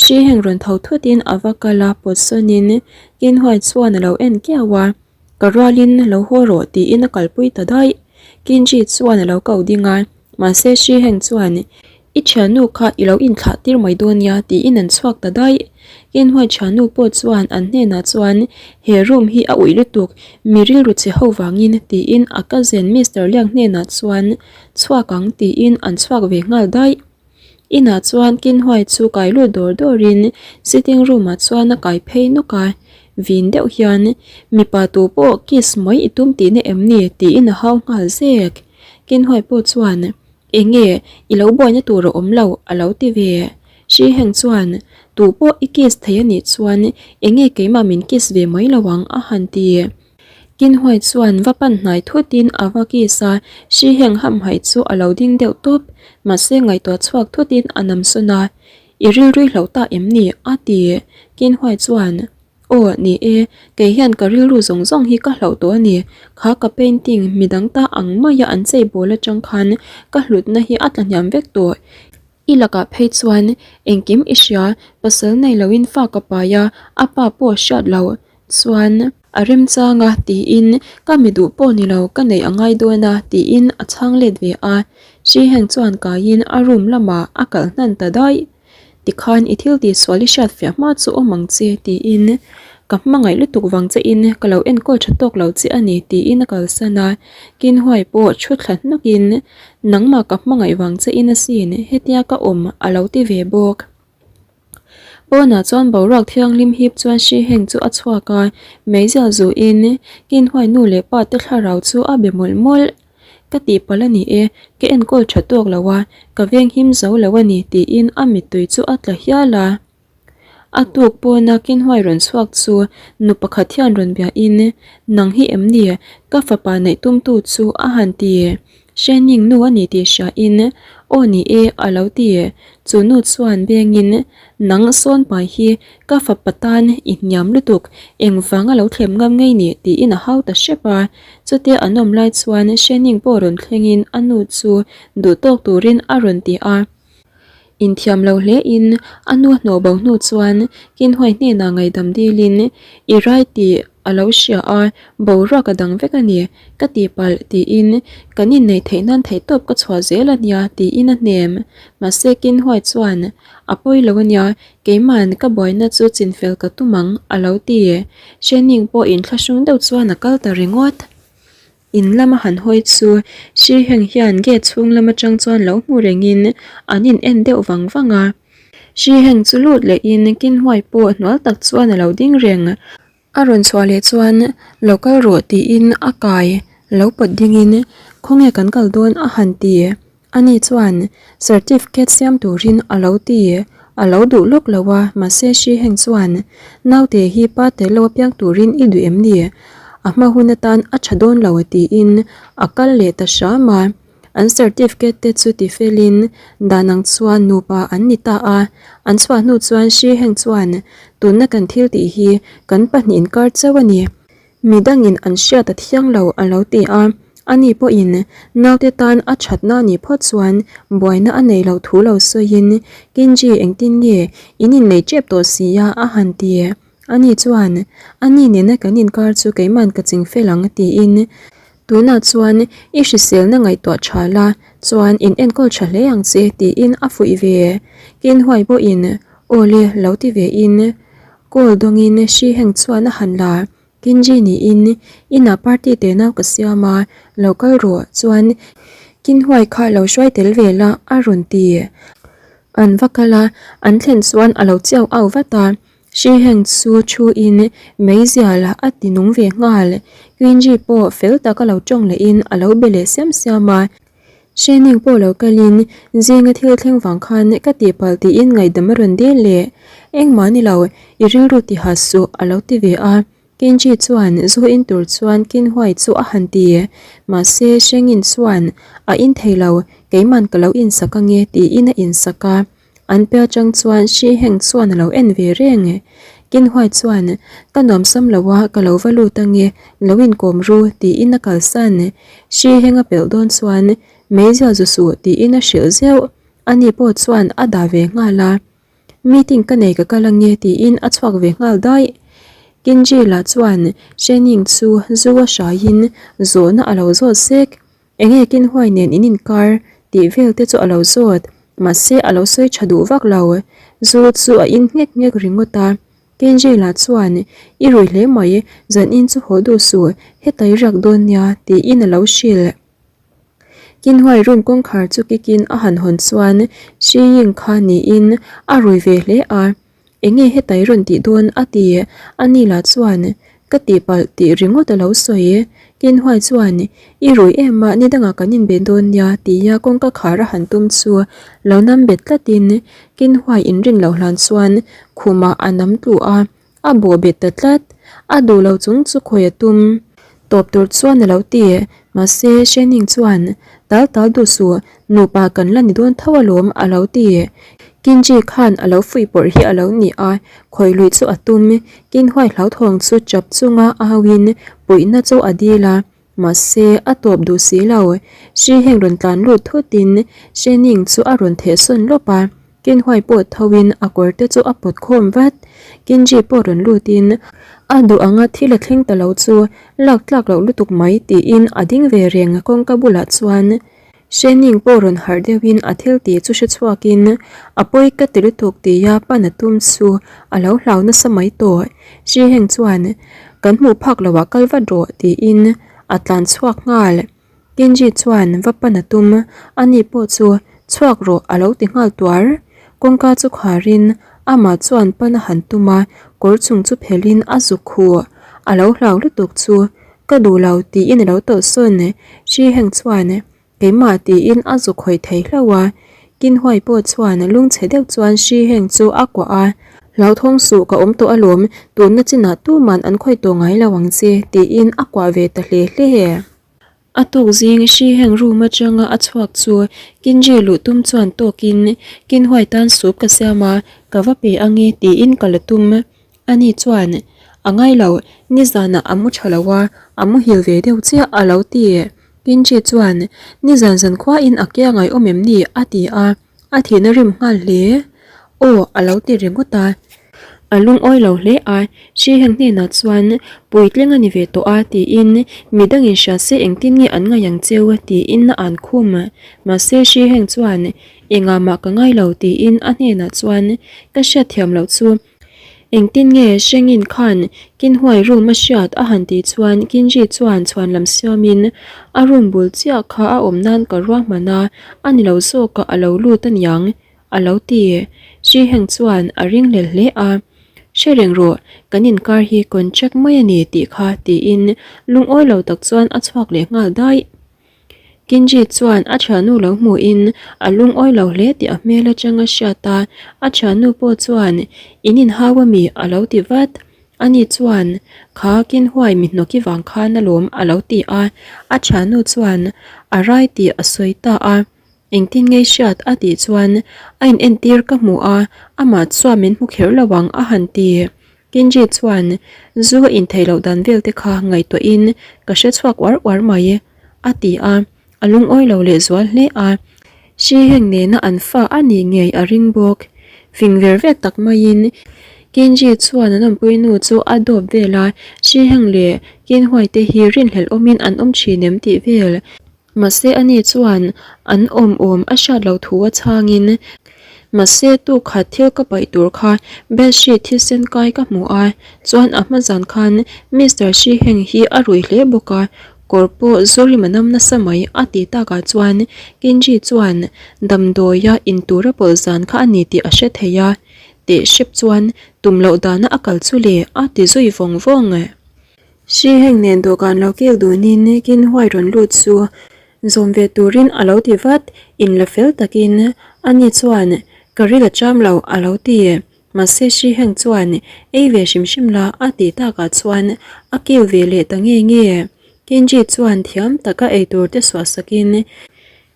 hri heng rawn tho thutin a va kal a, pawt sawnin Kinhuai chuan a lo en kiau a. Ka rualin lo haw rawh tiin a kalpui ta daih. Kinji chuan a lo ko ding a, mahse Shi Heng chuan I thiannu kha i lo inthlah tir mai dawn nia tiin an chhuak ta daih. Kinhuai thiannu pawh chuan an hnenah chuan he room hi a uih lutuk, mi rilru che ho vangin tiin a cousin Mister Liang hnenah chuan chhuak ang tiin an chhuak ve nghal daih. Inah chuan Kinhuai chu kai lut dawr dawrin sitting room ah chuan a kai phei nawk a, vin deuh hian mipa tu pawh kiss mai i tum tihna em ni tiin a hau nghal zek. Kinhuai pawh chuan eng nge i lo buaina tur a awm lo a lo ti ve. Hri Heng chuan tu pawh i kiss thei a nih chuan eng nge keimah min kiss ve mai lo ang a han ti. Kinhuai chuan va pan hnai thutin a va kiss a, hri heng hamhaih chu a lo ding deuh tawp. Mahse ngaihtuah chhuak thutin a nam sawn a, I rilrui hloh ta em ni? a ti. Kinhuai chuan, Aw, ni e, kei hian ka rilru zawng zawng hi ka hloh tawh a ni. Kha ka painting midang ta ang maia an chei bawl atang khan ka hlutna hi a tlahniam vek tawh. I lakah phei chuan engkim i hria, pasal nei loin fa ka pai a, a pa pawh hriat lo chuan a remchang a tiin ka mi duh pawh ni lo ka neih a ngai dawn a tiin a chhang let ve a. Hri heng chuan kaiin a room lamah a kalh hnan ta daih. Tikhan i thil tihsual i hriat fiah hma chu awm ang che tiin ka hmangaih lutuk vang che in ka lo enkawl tha tawk lo che a ni tiin a kalsan a. Kinhuai pawh thu thla hnawkin Nangmah ka hmangaih vang che in asin hetia ka awm a lo ti ve bawk. Pawnah chuan boruak thianghlim hip chuan hri heng chu a chhuak a, meizial zuin Kinhuai nu leh pa te thlarau chu a be mawlh mawlh. Ka tihpalh a ni e, ka enkawl tha tawk lo a, ka veng him zo lo a ni tiin a mittui chu a tla hial a. A tuk pawna Kinhuai rawn chhuak chu nu pakhat hian rawn biahin, Nang hi em ni? Ka fapa neih tumtu chu a han ti. Hrening nu a ni tih hriain, Aw ni e, a lo ti. Chu nu chuan bengin, Nang sawn pai hi ka fapa tan i hniam lutuk, engvanga lo thlem ngam ngei ni? tiin a hau ta hrep a. Chutia an awm lai chuan Hrening pawh rawn thlengin a nu chu duhtawk turin a rawn ti a. Inthiam lo hle in a nu a hnawh bo hnu chuan Kinhuai hnenah ngaihdam dilin i rai tih a lo hria a, boruak a dang vek a ni, ka tihpalh tiin kan inneih theih nan theihtawp ka chhuah zel a nia tiin a hnem. Mahse Kinhuai chuan a pawi lo a nia, keima'n ka buaina chu chinfel ka tum ang a lo ti. Hrening pawh inthlahrung deuh chuan a kal ta ringawt. In lama han hawi chu hri heng hian gate chhung lam atang chuan lo hmu rengin an in en deuh vang vang a. Hri heng chu lut lehin Kinhuai pawh hnual tak chuan a lo ding reng. A rawn chhuah leh chuan lo kal rawh tiin a kai lo pawt dingin khawnge kan kal dawn a han ti. Ani chuan certificate siam turin a lo ti, a lo duh lawk lo a, mahse hri heng chuan naute hi pa tel lo apiang turin i duh em ni? A hma hun atan a tha dawn lo tiin a kal leh ta hram a. An certificate te chu ti felin dan ang chuan nupa an ni ta a, an chhuah hnu chuan hri heng chuan tunna kan thil tih hi kan pahnih inkar chauh a ni. Mi dangin an hriat a thiang lo a lo ti a, ani pawhin naute tan a thatna a nih phawt chuan buaina a nei loh thu lo sawiin Kenji engtin nge in innei tep tawh si a a han ti. Ani chuan, Ani nena kan inkar chu keiman ka ching fel ang tiin, Tunah chuan i hriselna ngaihtuah tha la chuan in enkawl tha hle ang che tiin a fuih ve. Kinhuai pawhin aw le lo ti ve in call dawngin hri heng chuan a han la. Kinji niin inah party te nau ka siam a, lo kal rawh chuan Kinhuai kha lo hruai tel ve la a rawn ti. An va kal a, an thlen chuan a lo chiau au vat a. Hri heng chu thu in meizial a ti nung ve nghal. Quinji pawh fel tak a lo tawng leh in a lo be leh siam siam a. Hrening pawh lo kal in zinga thil thleng vang khan ka tihpalh tiin ngaihdam a rawn dil leh. Engmah ni lo, i rilru ti ha suh a lo ti ve a. Kenji chuan zu in tur chuan Kinhuai chu a han ti. Mahse Hrengin chuan a in thei lo, keiman ka lo insak ange tiin a insak a. An pe atang chuan Shi Heng chuan a lo en ve reng e. Kinhuai chuan, Ka nuamsam lo a, ka lo va lut ange, lo inkawm ru, tiin a kalsan. Shi Heng a pelh dawn chuan, Meizial zu suh, tiin a hrilh zeuh. Ani pawh chuan a dah ve nghal a. Meeting ka nei ka kal ange, tiin a chhuak ve nghal daih. Kinji lah chuan Shening chu zu a hraiin zawhna a lo zawt sek. Enge Kinhuai nen in inkar tih vel te chu a lo zawt, mahse a lo sawi tha duh vak lo. Zu chu a in nghek nghek ringawt a. Kenji lah chuan, I rui hle mai, zan in chu haw duh suh, heta i riak dawn nia, tiin a lo hrilh. Kinhuai room kawngkhar chu kikin a han hawn chuan Shi Ying kha niin a rui ve hle a. Enge heta i rawn tih dawn? a ti. Ani lah chuan, Ka tihpalh tih ringawt a lo sawi. Kinhuai chuan, I rui em a, ni dangah kan inbe dawn nia, tia kawngka khar a han tum chu lo nam bet tlatin Kinhuai inrin loh hlan chuan khumah a nam tlu a. A bawh bet ta tlat. A duh lo chung chu khawi a tum. Tawp tur chuan a lo ti. Mahse, Shening chuan, Tal tal duh suh, nupa kan la ni dawn tho alawm a lo ti. Kinji khan a lo fuih pawrh hi a lo ni a, khawi luih chu a tum. Kinhuai hlauthawng chu chap chunga auin puihna chu a dil a. Mahse, a tawp duh si lo. Hri heng rawn tlan lut thutin Shening chu a rawn theh sawn lawp a, Kinhuai pawh thoin a kawr te chu a pawt khawm vat. Kinji pawh rawn lutin a duh anga thil a thleng ta lo chu lak tlak loh lutuk mai tiin a ding ve reng kawngka bulah chuan Shening pawh rawn harh deuhin a thil tih chu hre chhuakin a pawi ka ti lutuk tia pan a tum chu a lo hlau nasa mai tawh. Hri heng chuan kan hmuh phak loah kal vat rawh tiin a tlan chhuak nghal. Kenji chuan va pan a tum, ani pawh chu chhuak rawh a lo ti nghal tuar. Kawngka chu kharin amah chuan pan a han tum a, kawr chung chu phelhin a zuk khuh. A lo hlau lutuk chu Ka duh lo tiin a lo tawlhsawn. Hri heng chuan keimah tiin a zuk hawi thei hlauh a. Kinhuai pawh chuan lungchhe deuh chuan hri heng chu a kuah a. Hlauthawng suh ka awm tawh alawm, tunna chinah tuman an khawi tawh ngai lo ang che tiin a kuah ve ta hle hle. A tuk zing hri heng room atanga a chhuak chu Kinji luh tum chuan tawkin Kinhuai tan soup ka siam a, ka va pe ange tiin ka la tum. Ani chuan, A ngai lo, nizanah a mu tha lo a, a muhil ve deuh chiah a lo ti. Kinji chuan, Nizan zankhuain a kia ngaihawm em ni? a ti a, a thihna rim nghal hle. Aw, a lo ti ringawt a. A lungawi lo hle a, Hri heng hnenah chuan, Puitling a ni ve tawh a, tiin, Midangin hria se engtin nge an ngaih ang cheu? tiin a an khum. Mahse Hri heng chuan, Engah mah ka ngai lo, tiin a hnenah chuan, Ka hriatthiam loh chu, Engtin nge Hrengin khan Kinhuai room a hriat a han tih chuan Kinji chuan chhuan lam siamin a room bul chiah kha a awm nan ka ruahman a, a ni lo zawkah a lo lut aniang a lo ti. Hri heng chuan a ringhlel hle a, Hre reng rawh, kan inkar hi contract mai a ni tih kha tiin lungawi lo tak chuan a chhuak leh nghal daih. Kinji chuan a thiannu lo hmuhin a lungawi lo hle tih a hmel atang a hriat a, a thiannu pawh chuan in inhau ami a lo ti vat. Ani chuan kha Kinhuai mi hnawki vang khan alawm a lo ti a, a thiannu chuan a rai tih a sawi ta a. Engtin nge hriat a tih chuan a inentir ka hmu a, amah chuan min hmu kher lo ang a han ti. Kenji chuan zu a intheih loh dan vel te kha ngaihtuahin ka hre chhuak uar uar mai a ti a, a lungawi lo leh zual hle a. Hri heng nena an fa a nih ngei a ring bawk. Fing ver vek tak maiin Kenji chuan an awmpui nu chu a dawp vel a, Shiheng leh Kinhuai te hi rinhlelh awmin an awm thin em tih vel. Mahse ani chuan an awm awm a hriat loh thu a chhangin, Mahse tu khat thil ka paih tur kha bedsheet thisen kai ka hmu a, chuan a hma zan khan Mister Shiheng hi a rui hle bawk a, kawr pawh Zorim a nam nasa mai a tih takah chuan Kenji chuan damdawia intur a pawlh zan kha a ni tih a hre thei a. Teh hrep chuan tum loh dana a kal chu le a ti zui vawng vawng. Hri heng nen dawhkan lo kil dunin kin huai rawn lut chu zawm ve turin a lo ti vat, inla fel takin ani chuan ka ril a cham lo a lo ti. Mahse hri heng chuan ei ve hrim hrim la a tih takah chuan a kil ve leh ta nge nge. Kenji chuan thiam taka eitur te suah sakin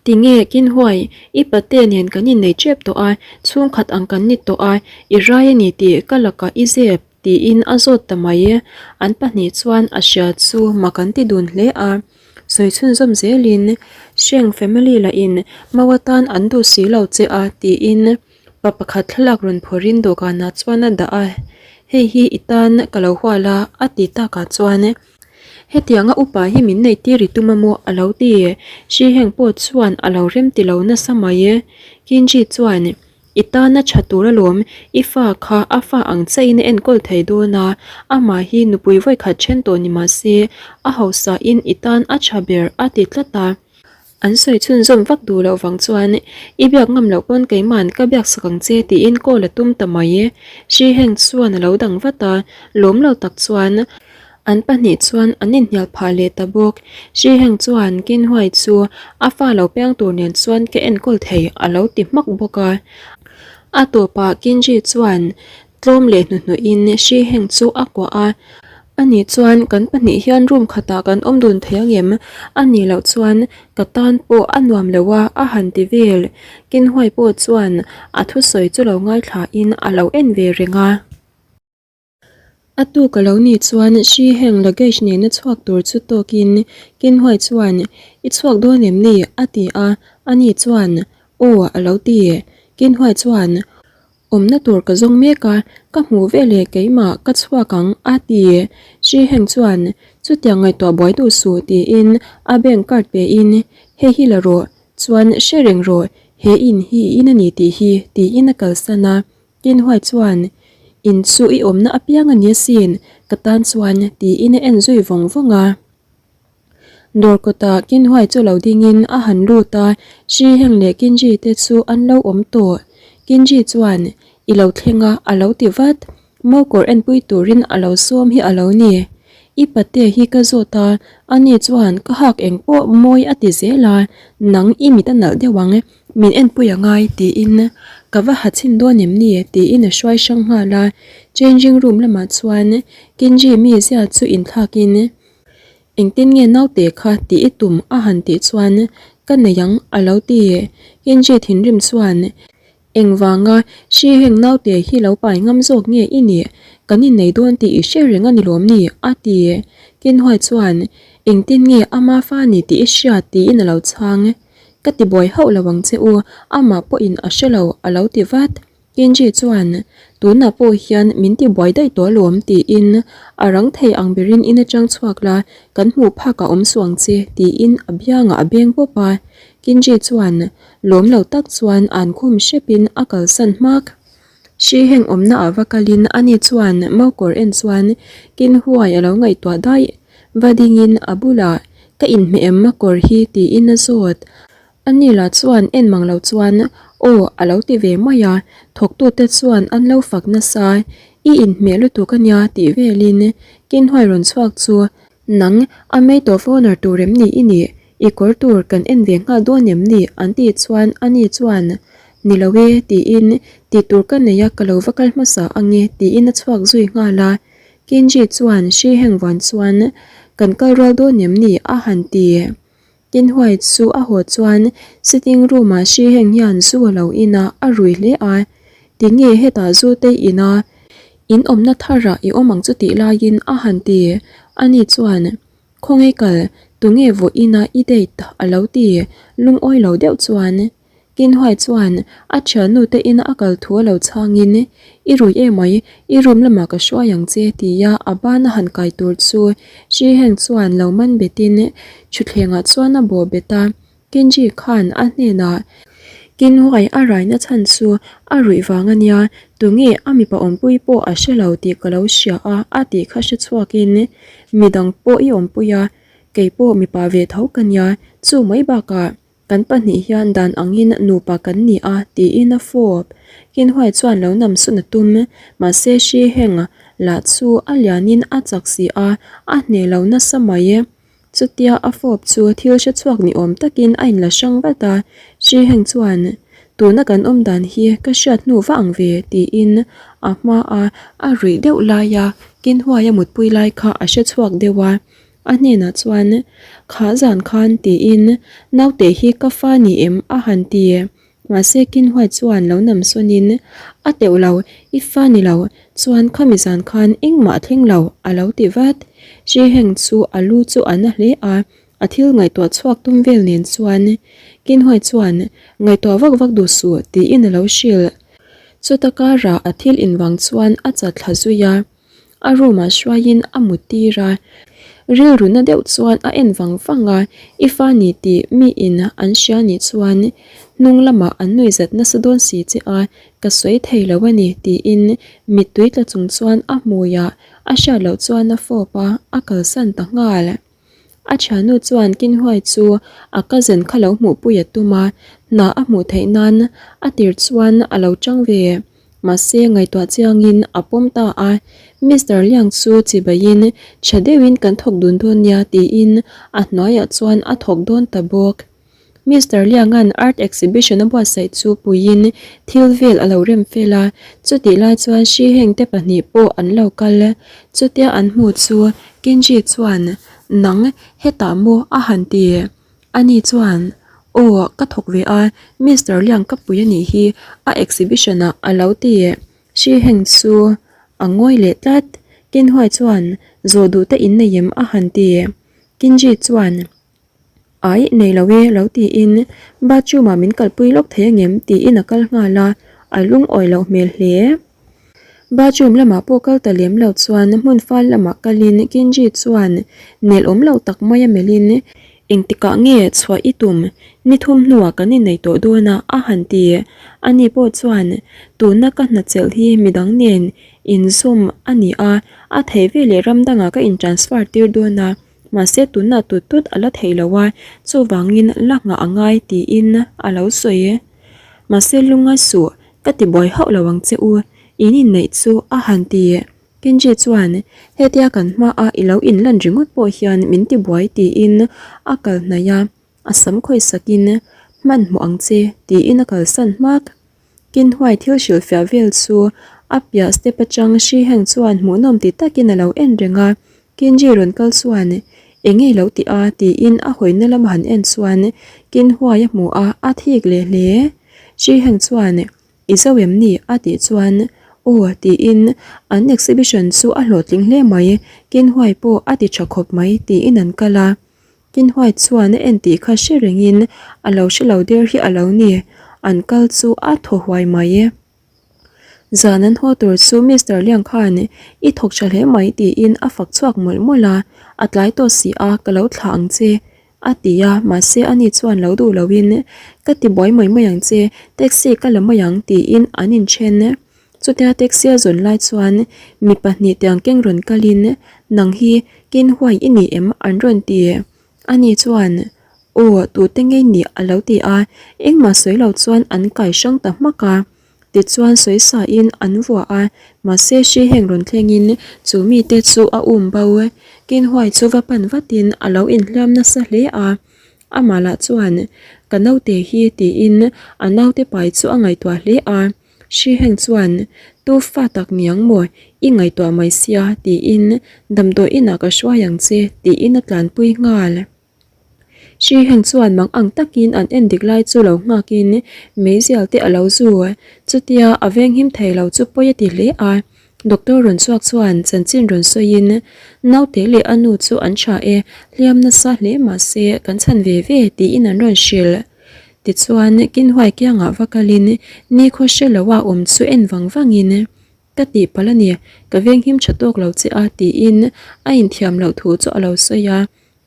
Tinge Kinhuai, i pate nen kan innei tep tawh a, chhungkhat ang kan ni tawh a, i rai a ni tih ka lakah i zep, tiin a zawt ta mai. An pahnih chuan a hria chu mak an ti dun hle a. Sawi chhunzawm zelin, Sheng family lahin mau atan an duh si lo che a, tiin pa pakhat thlalak rawn phawrhin dawhkanah chuan a dah a, Hei hi i tan ka lo hual a, a ti takah chuan. Hetianga upa hi min neih tir i tum a maw? a lo ti. Shi Heng pawh chuan a lo rem ti lo nasa mai e. Kinji chuan, I tana tha tur alawm, i fa kha a fa ang chiahin a enkawl thei dawn a, amah hi nupui vawikhat then tawh ni mah se, a hausain i tan a tha ber a ti tlat a. An sawi chhunzawm vak duh loh vang chuan, I biak ngam loh pawn keima'n ka biak sak ang che tiin call a tum ta mai. Shi Heng chuan a lo dang vat a, lawm lo tak chuan an pahnih chuan an inhnial phah leh ta bawk. Shi Heng chuan Kin Huai chu a fa lo piang tur nen chuan ka enkawl thei a lo ti hmak bawk a. A tawpah Kinji chuan Tlawm leh hnuhnuhin Shi Heng chu a kuah a, Ani chuan kan pahnih hian room khatah kan awm dun thei angem? A nih loh chuan ka tan pawh a nuam lo a, a han ti vel. Kinhuai pawh chuan a thusawi chu lo ngaithlain a lo en ve reng a. A tuk a lo nih chuan Shi Heng luggage nena chhuak tur chu tawkin Kinhuai chuan, I chhuak dawn em ni? a ti a, ani chuan, Aw a lo ti. Kinhuai chuan, Awmna tur ka zawng mek a, ka hmuh veleh keimah ka chhuak ang a ti. Shi Heng chuan, Chutiang ngaihtuah buai duh suh tiin a bank card pein, Hei hi la rawh, chuan hre reng rawh, he in hi i in a ni tih hi tiin a kalsan a. Kinhuai chuan, In chu i awmna apiang a ni asin, ka tan chuan tiin a en zui vawng vawng a. Dawr kawtah Kinhuai chu lo dingin a han lut a, Shi Heng leh Kinji te chu an lo awm tawh. Kinji chuan, I lo thleng a, a lo ti vat. Mokawr enpui turin a lo sawm hi a lo ni. I pate hi ka zawt a, ani chuan ka hak eng pawh mawi a ti zel a, nang i mit a nalh deuh ang, min enpui a ngai tiin ka va ha chhin dawn em ni tiin a hruai hrang nghal a. Changing room lamah chuan Kinji mizia chu inthlakin Engtin nge naute kha tih i tum a han tih chuan ka nei ang a lo ti. Kenji thinrim chuan, Engvanga hri heng naute hi lo pai ngam zawk nge i nih? Kan innei dawn tih i hre reng a ni lawm ni? a ti. Kenhuai chuan, Engtin nge ama fa ni tih i hriat tiin a lo chhang. Ka ti buai hauh lo ang che u, amah pawhin a hre lo a lo ti vat. Kenji chuan, Tunah pawh hian min ti buai daih tawh alawm tiin a rang thei ang berin in atang chhuak la, kan hmuh phak a awm suang che tiin a biangah a beng pawp a. Kenji chuan lawm lo tak chuan an khum hrepin a kalsan hmak. Hri heng awmna ah va kalin ani chuan mokawr en chuan Kinhuai a lo ngaihtuah daih. Va dingin a bulah, Ka inhmeh em kawr hi tiin a zawt. Ani lah chuan en mang lo chuan aw a lo ti ve mai a, thawktute chuan an lo fak nasa, I inhmeh lutuk a nia tih velin Kinhuai rawn chhuak chu nang a mate of honour tur em ni i nih, i kawr tur kan en ve nghal dawn em ni an tih chuan ani chuan ni lo e tiin tih tur ka nei a ka lo va kal hmasa ange tiin a chhuak zui nghal a, Kinji chuan hri heng vawn chuan kan kal rual dawn em ni a han ti. Tinhuai chu a haw chuan sitting room ah hri heng hian zu a lo in a, a rui hle a. Tinge hetah zu te i in a, in awmna thar ah i awm ang chu tih laiin a han ti. Ani chuan, Khawngaih kal, tunge vawiin a i date a lo ti, lungawi lo deuh chuan. Kinhuai chuan a thiannu te ina a kal thu a lo chhangin, I rui emai, i room lamah ka hruai ang che tia a ban a han kai tur chu Shi Heng chuan lo man betin thutthlengah chuan a bawh bet a. Kenji khan a hnenah Kinhuai a raina chhan chu a ruih vang a nia, tunge a mipa awmpui pawh a hre lo tih ka lo hria a a tih kha hre chhuakin midang pawh i awmpui a, kei pawh mipa ve tho ka nia, chu mai bakah kan pahnih hian dan angin nupa kan ni a tiin a fawp. Kinhuai chuan lo nam sun a tum, mahse hri heng lah chu a lianin a chak si a, a hneh lo nasa mai. Chutia a fawp chu thil hre chhuak ni awm takin a inla hrang vat a, Shi Heng chuan, Tuna kan awm dan hi ka hriat hnu va ang ve, tiin a hma a a ruih deuh laia Kinhuaia mutpui lai kha a hre chhuak deuh a, a hnenah chuan, Kha zan khan, tiin, Naute hi ka fa ni em? a han ti. Mahse Kinhuai chuan lo nam sawnin, A teuh lo, i fa ni lo, chuan khami zan khan engmah a thleng lo, a lo ti vat. Shi Heng chu a lu chu a na hle a, a thil ngaihtuah chhuak tum vel nen chuan Kinhuai chuan, Ngaihtuah vak vak duh suh, tiin a lo hrilh. Chuta karah a thil invang chuan a chat thla zui a. A room ah hruaiin a mut tir a, rilru na deuh chuan a en vang vang a, i fa ni tih mi in an hria nih chuan hnung lamah an nuih zat nasa dawn si che a, ka sawi thei lo a ni tiin mittui tla chung chuan a hmui ah a hriat loh chuan a fawp a, a kalsan ta nghal. A thiannu chuan Kinhuai chu a cousin kha lo hmuhpui a tum a, hna a hmuh theih nan a tir chuan a lo chang ve. Mahse ngaihtuah chiangin a pawm ta a, Mister Liang chu chibaiin tha deuhin kan thawk dun dawn nia tiin a hnuaiah chuan a thawk dawn ta bawk. Mister Lianga'n art exhibition a buatsaih chu puiin thil vel a lo rem fel a, chutih lai chuan hri heng te pahnih pawh an lo kal. Chutia an hmu chu Kenji chuan, Nang, hetah maw? a han ti. Ani chuan, Aw, ka thawk ve a, Mister Liang ka pui a nih hi a exhibition ah a lo ti. Hri heng chu a ngawi leh tlat. Kenhuai chuan, Zawh duh te in nei em? a han ti. Kenji chuan. Ai, nei lo e, lo tiin bathroom ah min kalpui lawk thei angem tiin a kal nghal a, a lungawi loh hmel hle. Bathroom lamah pawh kal ta lem lo chuan hmun fal lamah kalin Kenji chuan nel awm lo tak mai a melhin engtikah nge chhuah i tum, ni thum hnuah kan innei tawh dawn a a han ti. Ani pawh chuan tuna ka hna chelh hi midang nen inzawm a ni a, a theih veleh ram dangah ka in transfer tir dawn a, Mahse tunah tut tut a la theih lo a, chuvangin la nghah a ngai tiin a lo sawi. Mahse lungngai suh, ka ti buai hauh lo ang che u, in inneih chu a han ti. Kenji chuan, Hetia kan hmaah i lo inlan ringawt pawh hian min ti buai tiin a kal hnaih a, a sam khawisakin, Hmanhmawh ang che tiin a kalsan hmak. Kinhuai thil hrilhfiah vel chu a piah step atang hri heng chuan hmuhnawm ti takin a lo en reng a, Kinji rawn kal chuan eng nge lo ti a tiin a hawina lama han en chuan Kinhuai a hmu a, a thik leh hle. Hri heng chuan I zo em ni? a tih chuan Aw tiin an exhibition chu a hlawhtling hle mai, Kinhuai pawh a ti tha khawp mai tiin an kal a. Kinhuai chuan a en tih kha hre rengin a lo hre lo der hi a lo ni, an kal chu a thaw huai mai e. Zan an haw tur chu Mister Liang khan i thawk tha hle mai tiin a fak chhuak mawlh mawlh a, a tlai tawh si a ka lo thlah ang che a ti a, mahse ani chuan lo duh loin ka ti buai mai mai ang che, taxi ka la mai ang tiin an inthen. Chutia taxi a zawn lai chuan mi pahnih tiang keng rawn kalin nang hi Kinhuai i ni em an rawn ti. Ani chuan Aw tute ngei ni a lo ti a, engmah sawi lo chuan an kai hrang ta hmak a. Tichuan sawi sain an vuah a, mahse hri heng rawn thlengin chu mite chu a um bo. Kinhuai chu va pan vatin a lo inhliam nasa hle a. Amah lah chuan Ka naute hi tiin a naute pai chu a ngaihtuah hle a. Hri heng chuan, Tu fa tak niang maw, i ngaihtuah mai sia, tiin damdawi inah ka hruai ang che, tiin a tlanpui nghal. Hri heng chuan mang ang takin an en dik lai chu lo nghakin meizial te a lo zu. Chutia a venghim thei lo chu pawi a ti hle a. Doctor rawn chhuak chuan chanchin rawn sawiin, Naute leh a nu chu an tha e, hliam nasa hle mahse kan chhan ve ve, tiin an rawn hrilh. Tichuan, Kinhuai kiangah va kalin nikhaw hre loa awm chu en vang vangin, Ka tihpalh a ni, ka venghim tha tawk lo che a, tiin a inthiam loh thu chu a lo sawi a.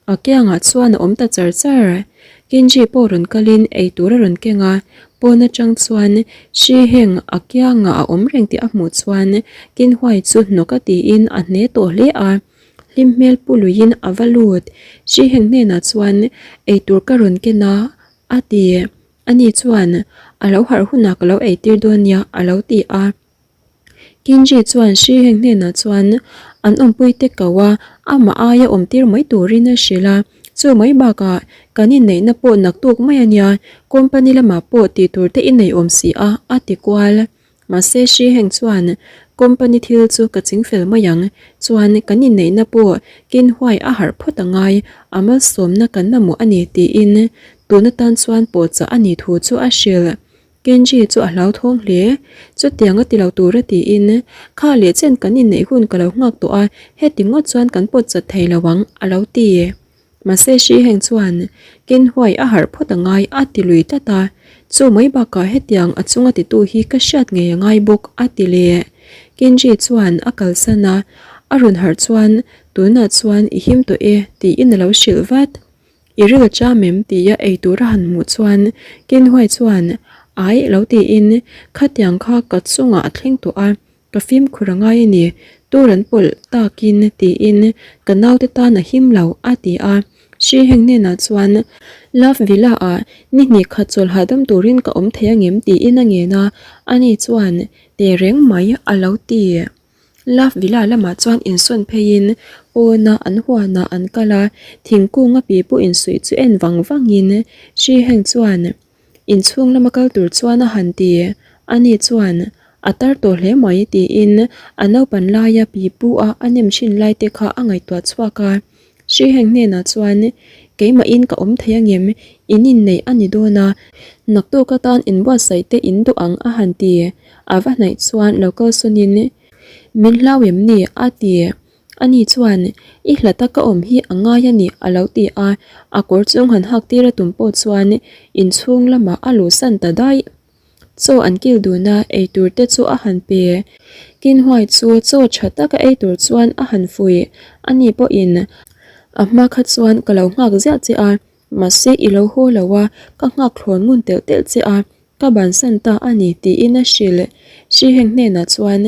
A kiangah chuan a awm ta char char. Kenji pawh rawn kalin ei tur a rawn keng a, pawn atang chuan hri heng a kiangah a awm reng tih a hmuh chuan Kinhuai chu hnawk a tiin a hne tawh hle a. Hlim hmel pu luiin a va lut. Hri heng hnenah chuan ei tur ka rawn ken a, a ti. Ani chuan a lo harh hunah ka lo eitir dawn nia a lo ti a. Kinji chuan Shi Heng hnenah chuan an awmpuite ko a, amah aia awm tir mai turin a hrilh a. Chu mai bakah kan inneihna pawh naktuk mai a nia, company lamah pawh tih tur te i nei awm si a, a ti kual. Mahse Shi Heng chuan company thil chu ka chingfel mai ang, chuan kan inneihna pawh Kinhuai a harh phawt a ngai, a malsawmna kan mamawh a ni tiin tun atan chuan pawhchah a nih thu chu a hrilh. Kenji chu a hlauthawng hle. Chutiang a ti lo tur a tiin, Kha leh chen kan inneih hun ka lo nghak tawh a, heti ngawt chuan kan pawt chat thei lo ang, a lo ti. Mahse Shi Heng chuan, Kenhuai a harh phawt a ngai a ti lui tlat a. Chu mai bakah hetiang a chunga titu hi ka hriat ngei a ngai bawk a ti leh. Kenji chuan a kalsan a, a rawn harh chuan, Tunah chuan i him tawh e tiin a lo hrilh vat. I ril cham em? tia ei tur a han hmuh chuan Kinhuai chuan Ai lo tiin khatiang kha ka chungah a thleng tawh a, ka fimkhur a ngai a ni, tur an pawlh takin tiin ka naute tan a him lo a ti a. Hri heng hnenah chuan Love Villa ah ni hnih khat chawlh hahdam turin ka awm thei angem tiin a ngen a, ani chuan Tehreng mai a lo ti. Love Villa lamah chuan insawn pheiin pawna an huanah an kal a, thingkung a pi pawh insuih chu en vang vangin Shi Heng chuan inchhung lama kal tur chuan a han ti. Ani chuan a tar tawh hle mai tiin a naupan laia pi pu a a nem thin lai te kha a ngaihtuah chhuak a. Shi Heng hnenah chuan keimahin ka awm thei angem in inneih a ni dawn a, naktuk atan inbuatsaih te in duh ang a han ti. A va hnaih chuan lo kalsawnin, Min hlau em ni? a ti. Ani chuan, I hlata ka awm hi a ngai a ni a lo ti a, a kawr chung han hak tir a tum pawh chuan inchhung lamah a luhsan ta daih. Chaw an kil dun a, eitur te chu a han pe. Kinhuai chu chaw tha taka ei tur chuan a han fuih. Ani pawhin, A hma kha chuan ka lo nghak ziah che a, mahse i lo haw lo a, ka nghak thlawn ngun telh telh che a, ka bansan ta a ni tiin a hrilh. Hri heng hnenah chuan,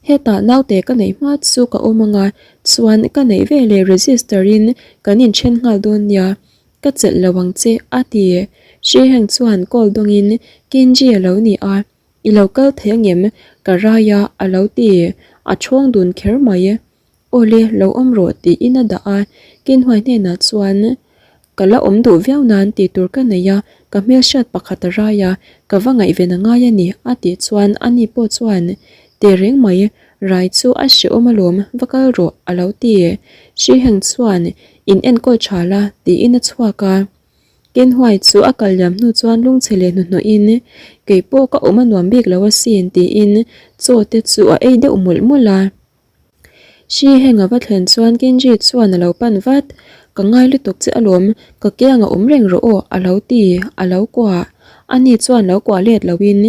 Hetah naute ka neih hma chu ka awm anga, chuan ka neih veleh register in kan inthen nghal dawn nia. Ka chelh lo ang che, a ti. Hri heng chuan call dawngin Kenji a lo ni a, I lo kal thei angem? Ka rai a, a lo ti. A chhawng dun kher mai. Awle, lo awm rawh tiin a dah a, Kinhuai hnenah chuan Ka la awm duh viau nan tih tur ka nei a, ka hmelhriat pakhat a rai a, ka va ngaihven a ngai a ni a tih chuan ani pawh chuan Teh reng mai, rai chu a hrehawm alawm, va kal rawh a lo ti. Hriheng chuan In enkawl tha la tiin a chhuak a. Kenhuai chu a kal liam hnu chuan lungchhe leh hnuhnawhin, Kei pawh ka awm a nuam bik lo asin tiin chaw te chu a ei deuh mawlh mawlh a. Hri heng a va thlen chuan Kenji chuan a lo pan vat, Ka ngai lutuk che alawm, ka kiang a awm reng rawh aw a lo ti, a lo kuah. Ani chuan lo kuah let loin,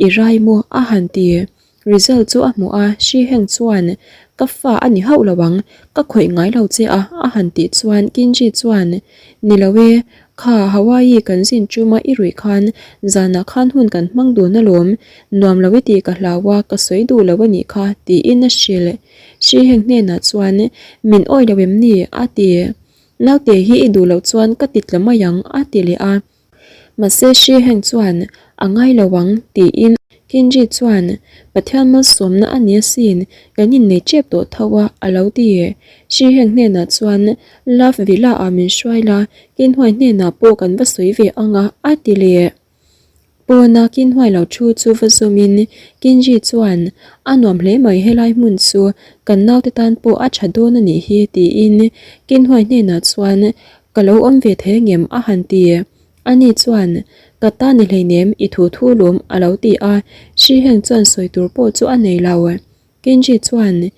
I rai maw? a han ti. Result chu a hmuh a, Hri heng chuan, Ka fa a ni hauh lo ang, ka khawih ngai lo che a a han tih chuan Kenji chuan, Ni lo e, kha Hawaii kan zin chuma i ruih khan zanah khan hun kan hmang dun alawm, nuam lo i tih ka hlau a, ka sawi duh lo a nih kha, tiin a hrilh. Hri heng hnenah chuan, Min awi lo em ni? a ti. Naute hi i duh loh chuan ka ti tla mai ang, a ti leh a. Mahse Hri Heng chuan, A ngai lo ang, tiin. Kenji chuan, Pathian malsawmna a ni asin, kan innei tep tawh tho a, a lo ti. Hri Heng hnenah chuan, Love Villa ah min hruai la, Kinhuai hnenah pawh kan va sawi ve ang a, a ti leh. Pawna Kinhuai lo thu chu va zawmin Kenji chuan, A nuam hle mai helai hmun chu, kan naute tan pawh a tha dawn a nih hi, tiin Kinhuai hnenah chuan, Ka lo awm ve thei angem? a han ti. Ani chuan, Ka ta ni hleinem, i thu thu lawm, a lo ti a. Hri heng chuan sawi tur pawh chu a nei lo. Kenji chuan,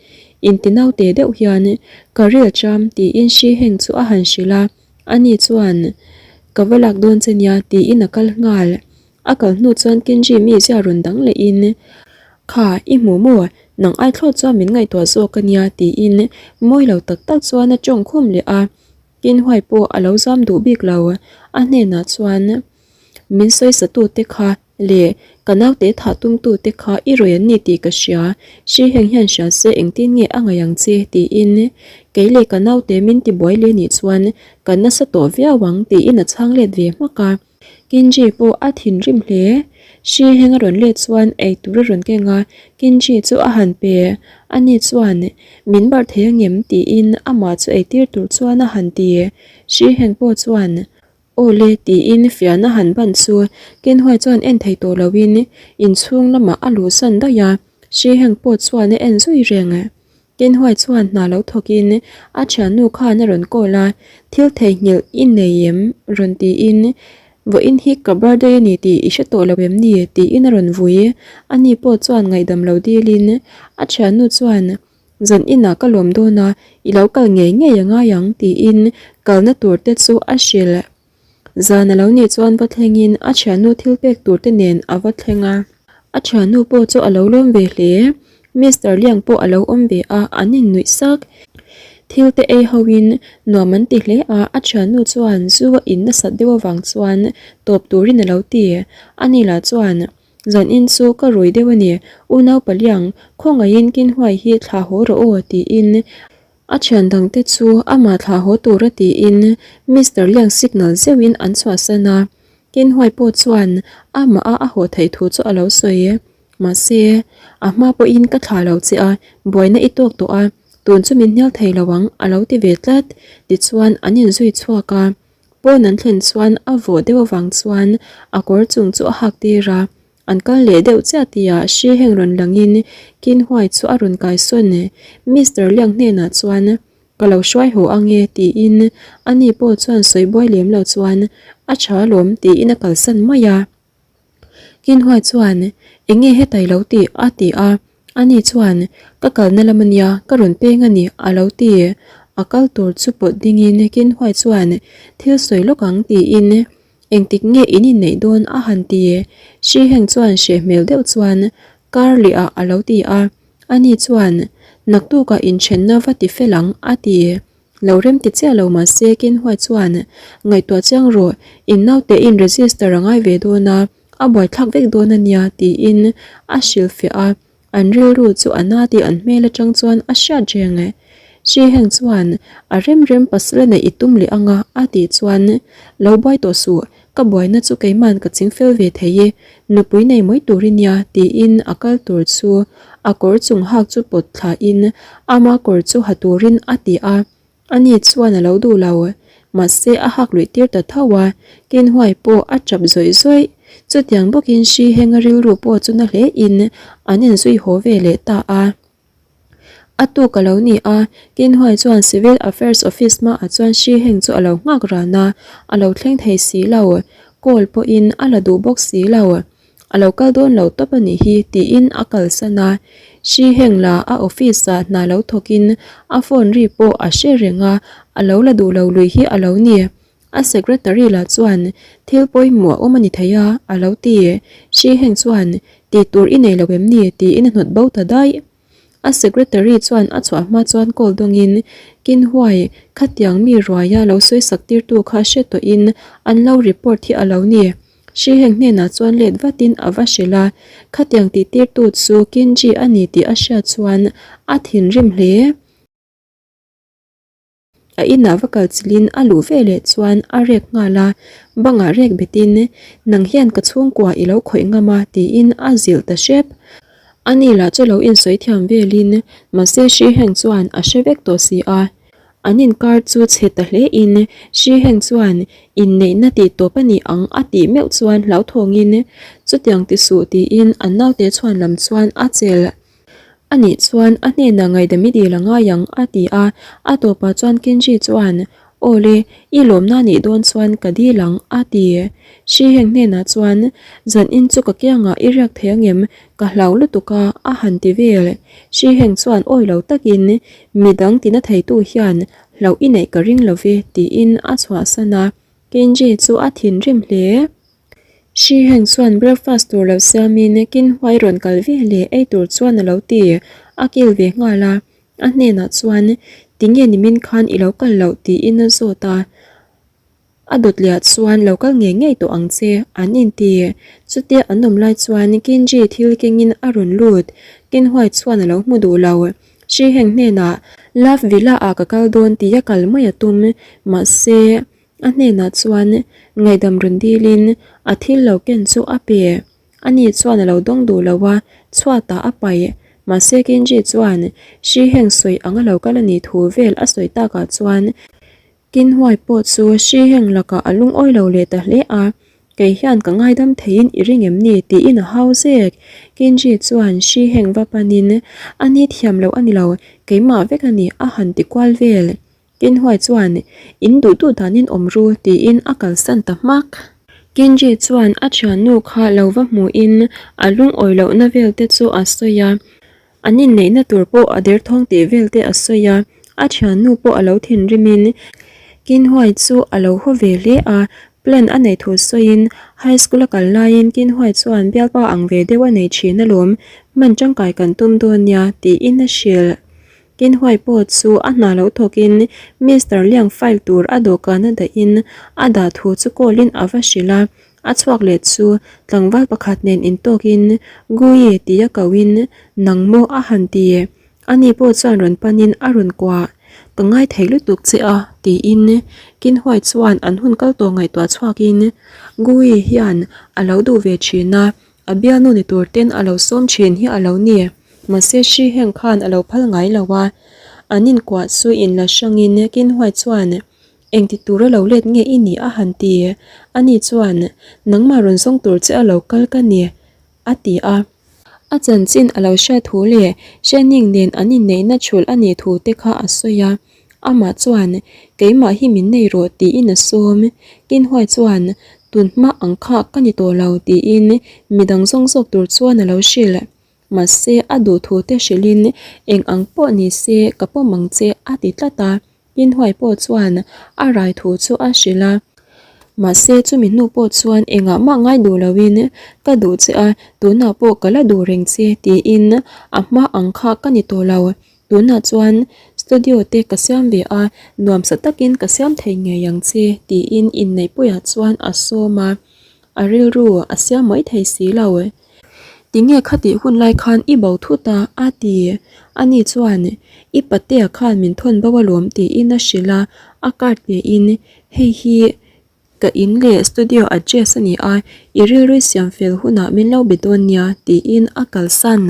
Inti naute deuh hian ka ril cham, tiin Hri heng chu a han hrilh a. Ani chuan, Ka va lak dawn che nia tiin a kal nghal. A kal hnu chuan Kenji mizia rawn dang lehin, Kha, i hmu maw? Nang ai thlawt chuan min ngaihtuah zawk a nia tiin mawi lo tak tak chuan a tawng khum leh a. Kinhuai pawh a lo zam duh bik lo. A hnenah chuan, Min sawisatute kha leh ka naute thah tumtute kha i rawi an ni tih ka hria, hri heng hian hria se engtin nge a ngaih ang che? tiin kei leh ka naute min tibuai leh nih chuan ka nasa tawh viau ang tiin a chhang let ve hmak a. Kenji pawh a thinrim hle. Hri heng a rawn let chuan eitur a rawn keng a, Kenji chu a han pe. Ani chuan, Min barh thei angem? tiin amah chu eitir tur chuan a han ti. Hri heng pawh chuan, Aw le tiin fiahna han ban chu Kenhuai chuan en thei tawh loin inchhung lamah a luhsan daih a, Shiheng pawh chuan a en zui reng. Kenhuai chuan hna lo thawkin a thiannu khan a rawn call a, Thil theihnghilh i nei em? rawn tiin Vawiin hi ka birthday a ni tih i hre tawh lo em ni? tiin a rawn vui. Ani pawh chuan ngaihdam lo dilin a thiannu chuan Zan inah ka lawm dawn a, i lo kal ngei ngei a ngai ang tiin kalna tur te chu a hrilh. Zan a lo nih chuan va thlengin a thiannu thil pek tur te nen a va thleng a. A thiannu pawh chu a lo lawm ve hle. Mister Liang pawh a lo awm ve a, an innuih sak. Thil te ei ho in nuam an ti hle a, a thiannu chuan zu a in nasat deuh avang chuan tawp turin a lo ti. Ani lah chuan Zanin chu ka rui deuh a ni, unau paliang, khawngaihin Kinhuai hi thlah haw rawh aw tiin a thian dangte chu amah thlah haw tura tiin Mister Liang signal zeuhin an chhuahsan a. Kinhuai pawh chuan amah a a haw theih thu chu a lo sawi. Mahse, a hma pawhin ka thlah lo che a, buaina i tawk tawh a, tun chu min hnial thei lo ang a lo ti ve tlat. Tichuan an inzui chhuak a. Pawn an thlen chuan a vawh deuh avang chuan a kawr chung chu a hak tir a, an kal leh deuh chiah tihah hri heng rawn langin Kinhuai chu a rawn kai sawn e. Mister Liang hnenah chuan ka lo hruai haw ang e tiin ani pawh chuan sawi buai lem lo chuan a tha alawm tiin a kalsan mai a. Kinhuai chuan, Enge hetai lo tih? a ti a. Ani chuan, Ka kalna lam ania, ka rawn peng a ni, a lo ti. A kal tur chu pawt dingin Kinhuai chuan, Thil sawi lawk ang tiin, Engtik nge in inneih dawn? a han ti. Shiheng chuan hreh hmel deuh chuan, Kar leh ah a lo ti a. Ani chuan, Naktukah inthenna va ti fel ang, a ti. Lo rem ti chiah lo mahse Kinhuai chuan ngaihtuah chiang rawh, in naute in register a ngai ve dawn a, a buaithlak vek dawn a nia tiin a hrilhfiah a, an rilru chu a na tih an hmel atang chuan a hriat reng. Shiheng chuan a rem rem pasal a neih i tum leh anga a tih chuan lo buai tawh suh, ka buaina chu keiman ka chingfel ve thei e, nupui nei mai tur i nia tiin a kal tur chu a kawr chung hak chu pawt thlain ama kawr chu ha turin a ti a, ani chuan a lo duh lo. Mahse a hak luih tir ta tho a, Kinhuai pawh a tap zawih zawih. Chutiang bawkin hri henga rilru pawh chu na hlein an inzui haw ve leh ta a. A tuk a lo ni a, Kinhuai chuan Civil Affairs Office hmaah chuan hri heng chu a lo nghak ran a, a lo thleng thei si lo. Call pawhin a la duh bawk si lo. A lo kal dawn lo tawp a nih hi tiin a kalsan a, hri heng la a office ah hna lo thawkin a phone ri pawh a hre reng a, a lo la duh lo lui hi a lo ni. A secretary lah chuan thil pawimawh a awm a ni thei a, a lo ti. Hri heng chuan tih tur i nei lo em ni tiin a hnawt bo ta daih. A secretary chuan a chhuah hma chuan call dawngin Kinhuai khatiang mi ruaia lo sawisak tirtu kha hre tawhin an lo report hi a lo ni. Hri heng hnenah chuan let vatin a va hrilh a, khatiang tih tirtu chu Kinji a ni tih a hriat chuan a thinrim hle. A inah va kal chilhin a luh ve leh chuan a rek nghal a, bangah rek betin, Nang hian ka chhungkua i lo khawih ngam a tiin a zilh ta hrep. Ani lah chu lo insawi thiam velin, mahse hri heng chuan a hre vek tawh si a. An inkar chu chhe ta hlein hri heng chuan inneihna tih tawp a ni ang a tih meuh chuan hlauthawngin chutiang ti suh tiin an naute chhuan lam chuan a chelh. A nih chuan a hnenah ngaihdam i dil a ngai ang a ti a, a tawpah chuan Kenji chuan Aw le, i lawmna nih dawn chuan ka dil ang a ti. Hri heng hnenah chuan Zan in chu ka kiangah i riak thei angem? Ka hlau lutuk a a han ti vel. Hri heng chuan awi lo takin Midang tina theitu hian hlauh i neih ka ring lo ve tiin a chhuahsan a. Kenji chu a thinrim hle. Shi Heng chuan breakfast tur lo siamin Kinhuai rawn kal ve leh ei tur chuan a lo ti a kil ve nghal a, a hnenah chuan tinge nimin khan i lo kal loh tiin a zawt a. A dawt leh ah chuan lo kal ngei ngei tawh ang che an inti. Chutia an awm lai chuan Kenji thil kengin a rawn lut. Kinhuai chuan a lo hmu duh lo. Shi Heng hnenah Love Villa ah ka kal dawn tia kal mai a tum. Mahse, a hnenah chuan ngaihdam rawn dilin a thil lo ken chu a pe. Ani chuan a lo dawng duh lo a, chhuatah a paih. Mahse Kenji chuan Shi Heng sawi ang a lo kal a nih thu vel a sawi takah chuan Kinhuai pawh chu hri heng lakah a lungawi lo leh ta hle a, Kei hian ka ngaidam theiin i ring em ni? tiin a hau zek. Kinji chuan hri heng va panin, A ni thiam loh a ni lo, keimah vek a ni, a han ti kual vel. Kinhuai chuan, In duh duh danin awm ru, tiin a kalsan ta hmak. Kinji chuan a thiannu kha lo va hmuhin a lungawi lohna vel te chu a sawi a. An inneihna tur pawh a derthawng tih vel te a sawi a, a thiannu pawh a lo thinrimin Kinhuai chu a lo haw ve hle a, plan a neih thu sawiin high school a kal laiin Kinhuai chuan bialpa ang ve deuh a nei thin alawm, hman tangkai kan tum dawn nia tiin a hrilh. Kinhuai pawh chu a hna lo thawkin Mister Liang file tur a dawhkan a dahin a dah thu chu call in a va hrilh a, A chhuak leh chu tlangval pakhat nen intawkin Gui tia koin nang maw a han ti. Ani pawh chuan rawn panin a rawn kuah. Ka ngai thei lutuk che a tiin Kinhuai chuan an hun kal tawh ngaihtuah chhuakin Gui hian a lo duh ve thin a, a bialnu ni tur ten a lo sawm thin hi a lo ni. Mahse hri heng khan a lo phal ngai lo a, an inkuah chu inla hrangin Kinhuai chuan Engti tura lo let nge i nih a han ti? Ani chuan, Nangmah rawn zawng tur che a lo kal ka ni, a ti a. A chanchin a lo hriat thu leh Shenning nen an inneihna chhulh a nih thu te kha a sawi a. Amah chuan, Keimah hi min nei rawh tiin a sawm. Kinhuai chuan, Tun hma ang kha ka ni tawh lo tiin midang zawng zawk tur chuan a lo hrilh. Mahse, a duh thu te hrilhin eng ang pawh ni se ka pawm ang che a ti tlat a. Inhuai pawh chuan a rai thu chu a hrilh a. Mahse, chumi hnu pawh chuan engah mah ngai duh loin ka duh che a, tunah pawh ka la duh reng che tiin a hma ang kha ka ni tawh lo. Tunah chuan studio te ka siam ve a, nuamsa takin ka siam thei ngei ang che tiin inneihpuiah chuan a sawm a. A rilru a siam mai thei si lo. Tinge khatih hun lai khan i bo thut a? a ti. Ani chuan, I patea khan min thawn bo alawm tiin a hrilh a, a card pein, Hei hi ka in leh studio address a ni a, i rilru siam fel hunah min lo be dawn nia tiin a kalsan.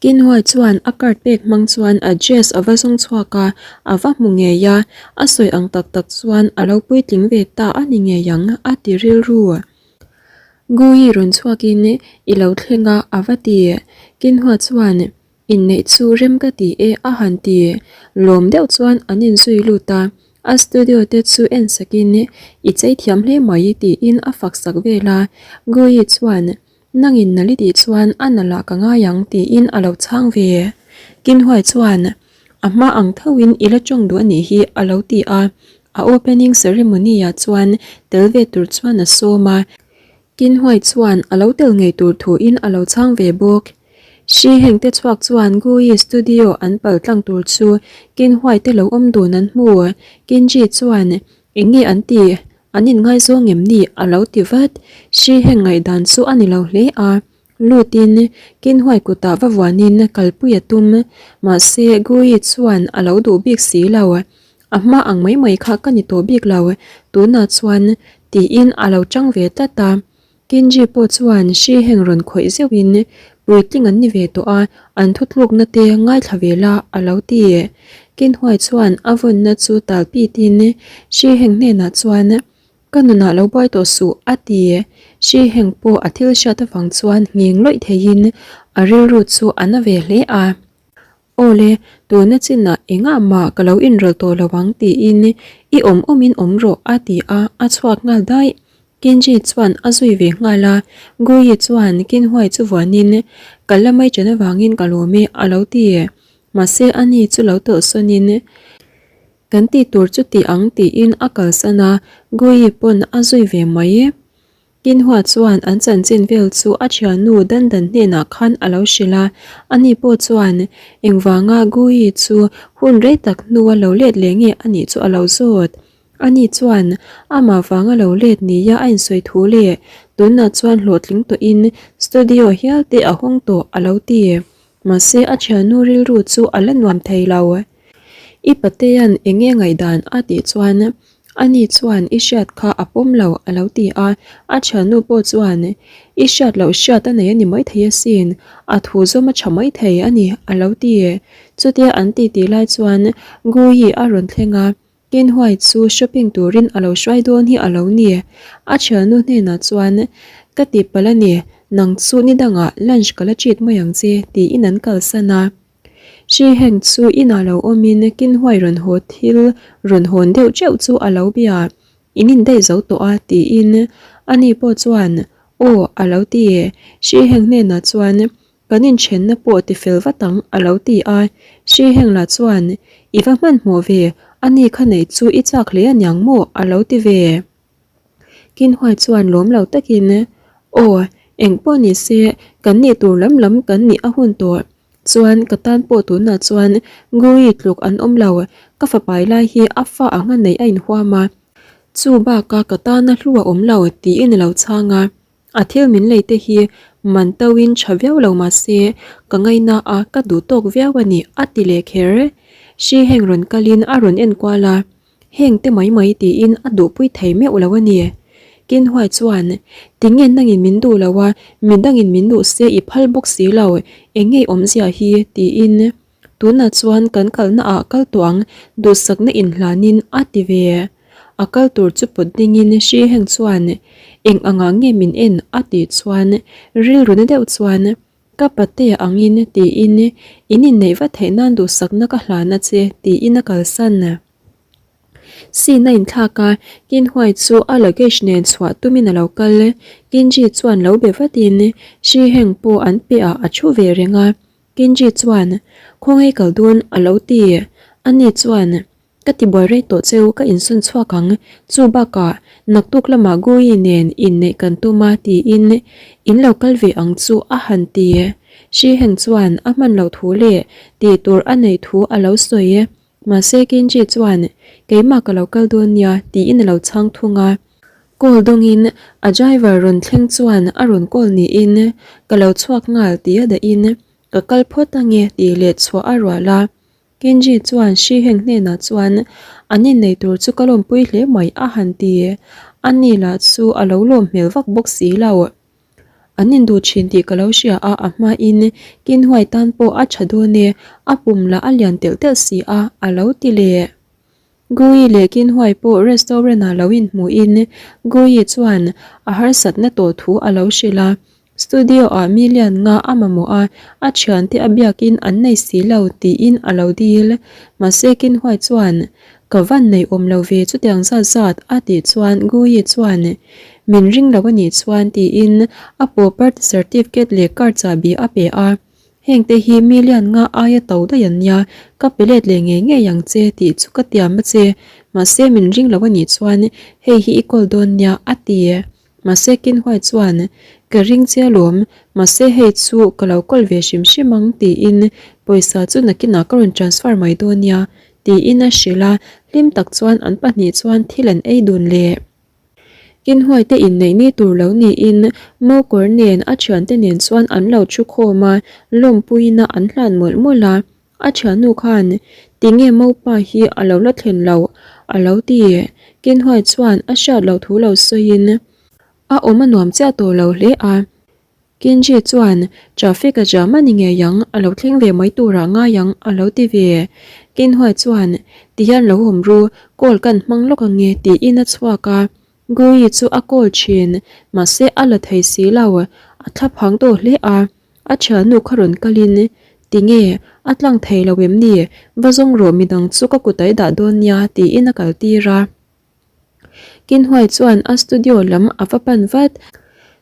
Kinhuai chuan a card pek hmang chuan address a va zawng chhuak a, a va hmu ngei a, a sawi ang tak tak chuan a lo puitling ve ta a ni ngei ang a ti rilru. Gui rawn chhuakin i lo thleng a a va ti. Kinhua chuan inneih chu rem ka ti e a han ti. Lawm deuh chuan an inzui lut a, a studio te chu en sakin i chei thiam hle mai tiin a fak sak vel a. Gui chuan Nangin nali tih chuan a nalh ah ka ngai ang tiin a lo chhang ve. Kinhuai chuan a hma ang thoin i la tawng duh a nih hi a lo ti a, a opening ceremony ah chuan tel ve tur chuan a sawm a. Kinhuai chuan a lo tel ngei tur thuin a lo chhang ve bawk. Hri heng te chhuak chuan Gui studio an pal tlang tur chu Kinhuai te lo awm dun an hmu. Kinji chuan eng nge an tih? An inngaizawng em ni? a lo ti vat. Hri heng ngaihdan chu a ni lo hle a. Lutin Kinhuai kutah va vuanin kalpui a tum. Mahse, Gui chuan a lo duh bik si lo. A hma ang mai mai kha ka ni tawh bik lo, tunah chuan tiin a lo chang ve tlat a. Kenji pawh chuan hri heng rawn khawih zeuhin puitling an ni ve tawh a, an thutlukna te ngaithla ve la a lo ti. Kenhuai chuan a vawnna chu tal pitin hri heng hnenah chuan Ka nunah lo buai tawh suh a ti. Hri heng pawh a thil hriat avang chuan nghing lawih theihin a rilru chu a na ve hle a. Awle, tuna chinah engah mah ka lo inrawlh tawh lo ang tiin i awm awmin awm rawh a ti a, a chhuak nghal daih. Kenji chuan a zui ve nghal a, Guyi chuan Kinhuai chu vuanin ka la mai chen avangin ka lawm e a lo ti. Mahse ani chu lo tawlhsawnin. Kan tih tur chu ti ang tiin a kalsan a, Guyi pawn a zui ve mai. Kinhua chuan an chanchin vel chu a thiannu Dandan hnenah khan a lo hrilh a, ani pawh chuan engvanga Guyi chu hun rei tak hnua lo let leh nge a nih chu a lo zawt. Ani chuan amah vanga lo let nia a insawi thu leh tunah chuan hlawhtling tawhin studio hial te a hawng tawh a lo ti. Mahse a thiannu rilru chu a la nuam thei lo. I patea'n eng nge ngaihdan a tih chuan ani chuan i hriat kha a pawm lo a lo ti a, a thiannu pawh chuan i hriat loh hriat a nei a ni maithei asin, a thu zawm a tha maithei a ni a lo ti. Chutia an titi lai chuan Guyi a rawn thleng a, Kinhuai chu shopping turin a lo hruai dawn hi a lo ni. A thiannu hnenah chuan Ka tihpalh a ni, nang chu ni dangah lunch ka la treat mai ang che tiin an kalsan a. Hri heng chu inah lo awmin Kinhuai rawn haw thil rawn hawn deuh teuh chu a lo bia. In indaih zo tawh a tiin ani pawh chuan Aw a lo ti. Hri heng hnenah chuan Kan inthenna pawh ti fel vat ang a lo ti a. Hri heng lah chuan I va hmanhmawh ve, ani kha neih chu i chak hle aniang maw a lo ti ve. Kinhuai chuan lawm lo takin, Aw, eng pawh ni se, kan nih tur lam lam kan nih a hun tawh. Chuan ka tan pawh tunah chuan Gui tluk an awm lo, ka fapai lai hi a fa anga neih a inhuam a, chu baka ka tana hlu a awm lo, tiin a lo chhang a. A thil min lei te hi man tauhin tha viau lo mah se, ka ngaina a, ka duh tawk viau a ni, a ti leh kher. Hri heng rawn kalin a rawn enkual a. Heng te mai mai tiin a duhpui thei meuh lo a ni. Kinhuai chuan, Tinge nangin min duh lo a, midangin min duh se i phal bawk si lo, eng nge awmzia hi? tiin tunah chuan kan kalna ah kal tawh ang, duhsakna inhlanin a ti ve. A kal tur chu pawt dingin Hri Heng chuan, Eng angah nge min en? a tih chuan rilru na deuh chuan, Ka patea angin tiin in inneih vat theih nan duhsakna ka hlan a che tiin a kalsan. Scene a inthlak a, Kinhuai chu a luggage nen chhuah tumin a lo kal. Kinji chuan lo be vatin Shi Heng pawh an piahah a thu ve reng a. Kinji chuan, Khawngaih kal dawn a lo ti. Ani chuan, Ka ti buai rei tawh cheu, ka insawn chhuak ang. Chu bakah, naktuk lamah Gui nen inneih kan tum a tiin in lo kal ve ang chu a han ti. Shi Heng chuan a hman loh thu leh tih tur a neih thu a lo sawi. Mahse Kenji chuan keimah ka lo kal dawn nia tiin a lo chhang thung a. Call dawngin a driver rawn thleng chuan a rawn call niin ka lo chhuak nghal tia dahin ka kal phawt ange tih leh chhuah a rual a. Kenji chuan Shi Heng hnenah chuan an innei tur chu ka lawmpui hle mai a han ti. Ani lah chu a lo lawm hmel vak bawk si lo. An induh thin tih ka lo hria a, a hmain Kinhuai tan pawh a tha dawn e, a pum lah a lian telh telh si a, a lo ti leh. Gui leh Kinhuai pawh restaurant ah lo inhmuhin Gui chuan a harsatna tawh thu a lo hrilh a, Studio ah million nga a mamawh a, a thiante a biakin an nei si lo tiin a lo dil. Mahse Kinhuai chuan, Ka van nei awm lo ve chutiang zat zat a tih chuan Guyi chuan, Min ring lo a nih chuan tiin a property certificate leh card chahbi a pe a. Heng te hi million nga aia to daih an nia, ka pe let leh ngei ngei ang che tih chu ka tiam a che. Mahse min ring lo a nih chuan hei hi i kawl dawn nia a ti. Mahse Kinhuai chuan, Ka ring che alawm, mahse hei chu ka lo kawl ve hrim hrim ang tiin pawisa chu nakinah ka rawn transfer mai dawn nia tiin a hrilh a, hlim tak chuan an pahnih chuan thil an ei dun leh. Kinhuai te inneih ni tur lo niin Mokawr nen a thiante nen chuan an lo thu khawm a, lawmpuina an hlan mawlh mawlh a. A thiannu khan, Tinge Mopa hi a lo la thlen loh? a lo ti. Kinhuai chuan a hriat loh thu lo sawiin a awm a nuam chiah tawh lo hle a. Kinji chuan, Traffic a jam a ni ngei ang, a lo thleng ve mai turah ngai ang, a lo ti ve. Kinhuai chuan, Tihian lo awm ru, call kan hmang lawk ange, tiin a chhuak a. Gui chu a call thin, mahse a la thei si lo, a thlaphang tawh hle a. A thiannu kha rawn kalin, Tinge, a tlang thei lo em ni? Va zawng rawh midang chu ka kut a i dah dawn nia, tiin a kal tir a. Kinhuai chuan a studio lam a va pan vat.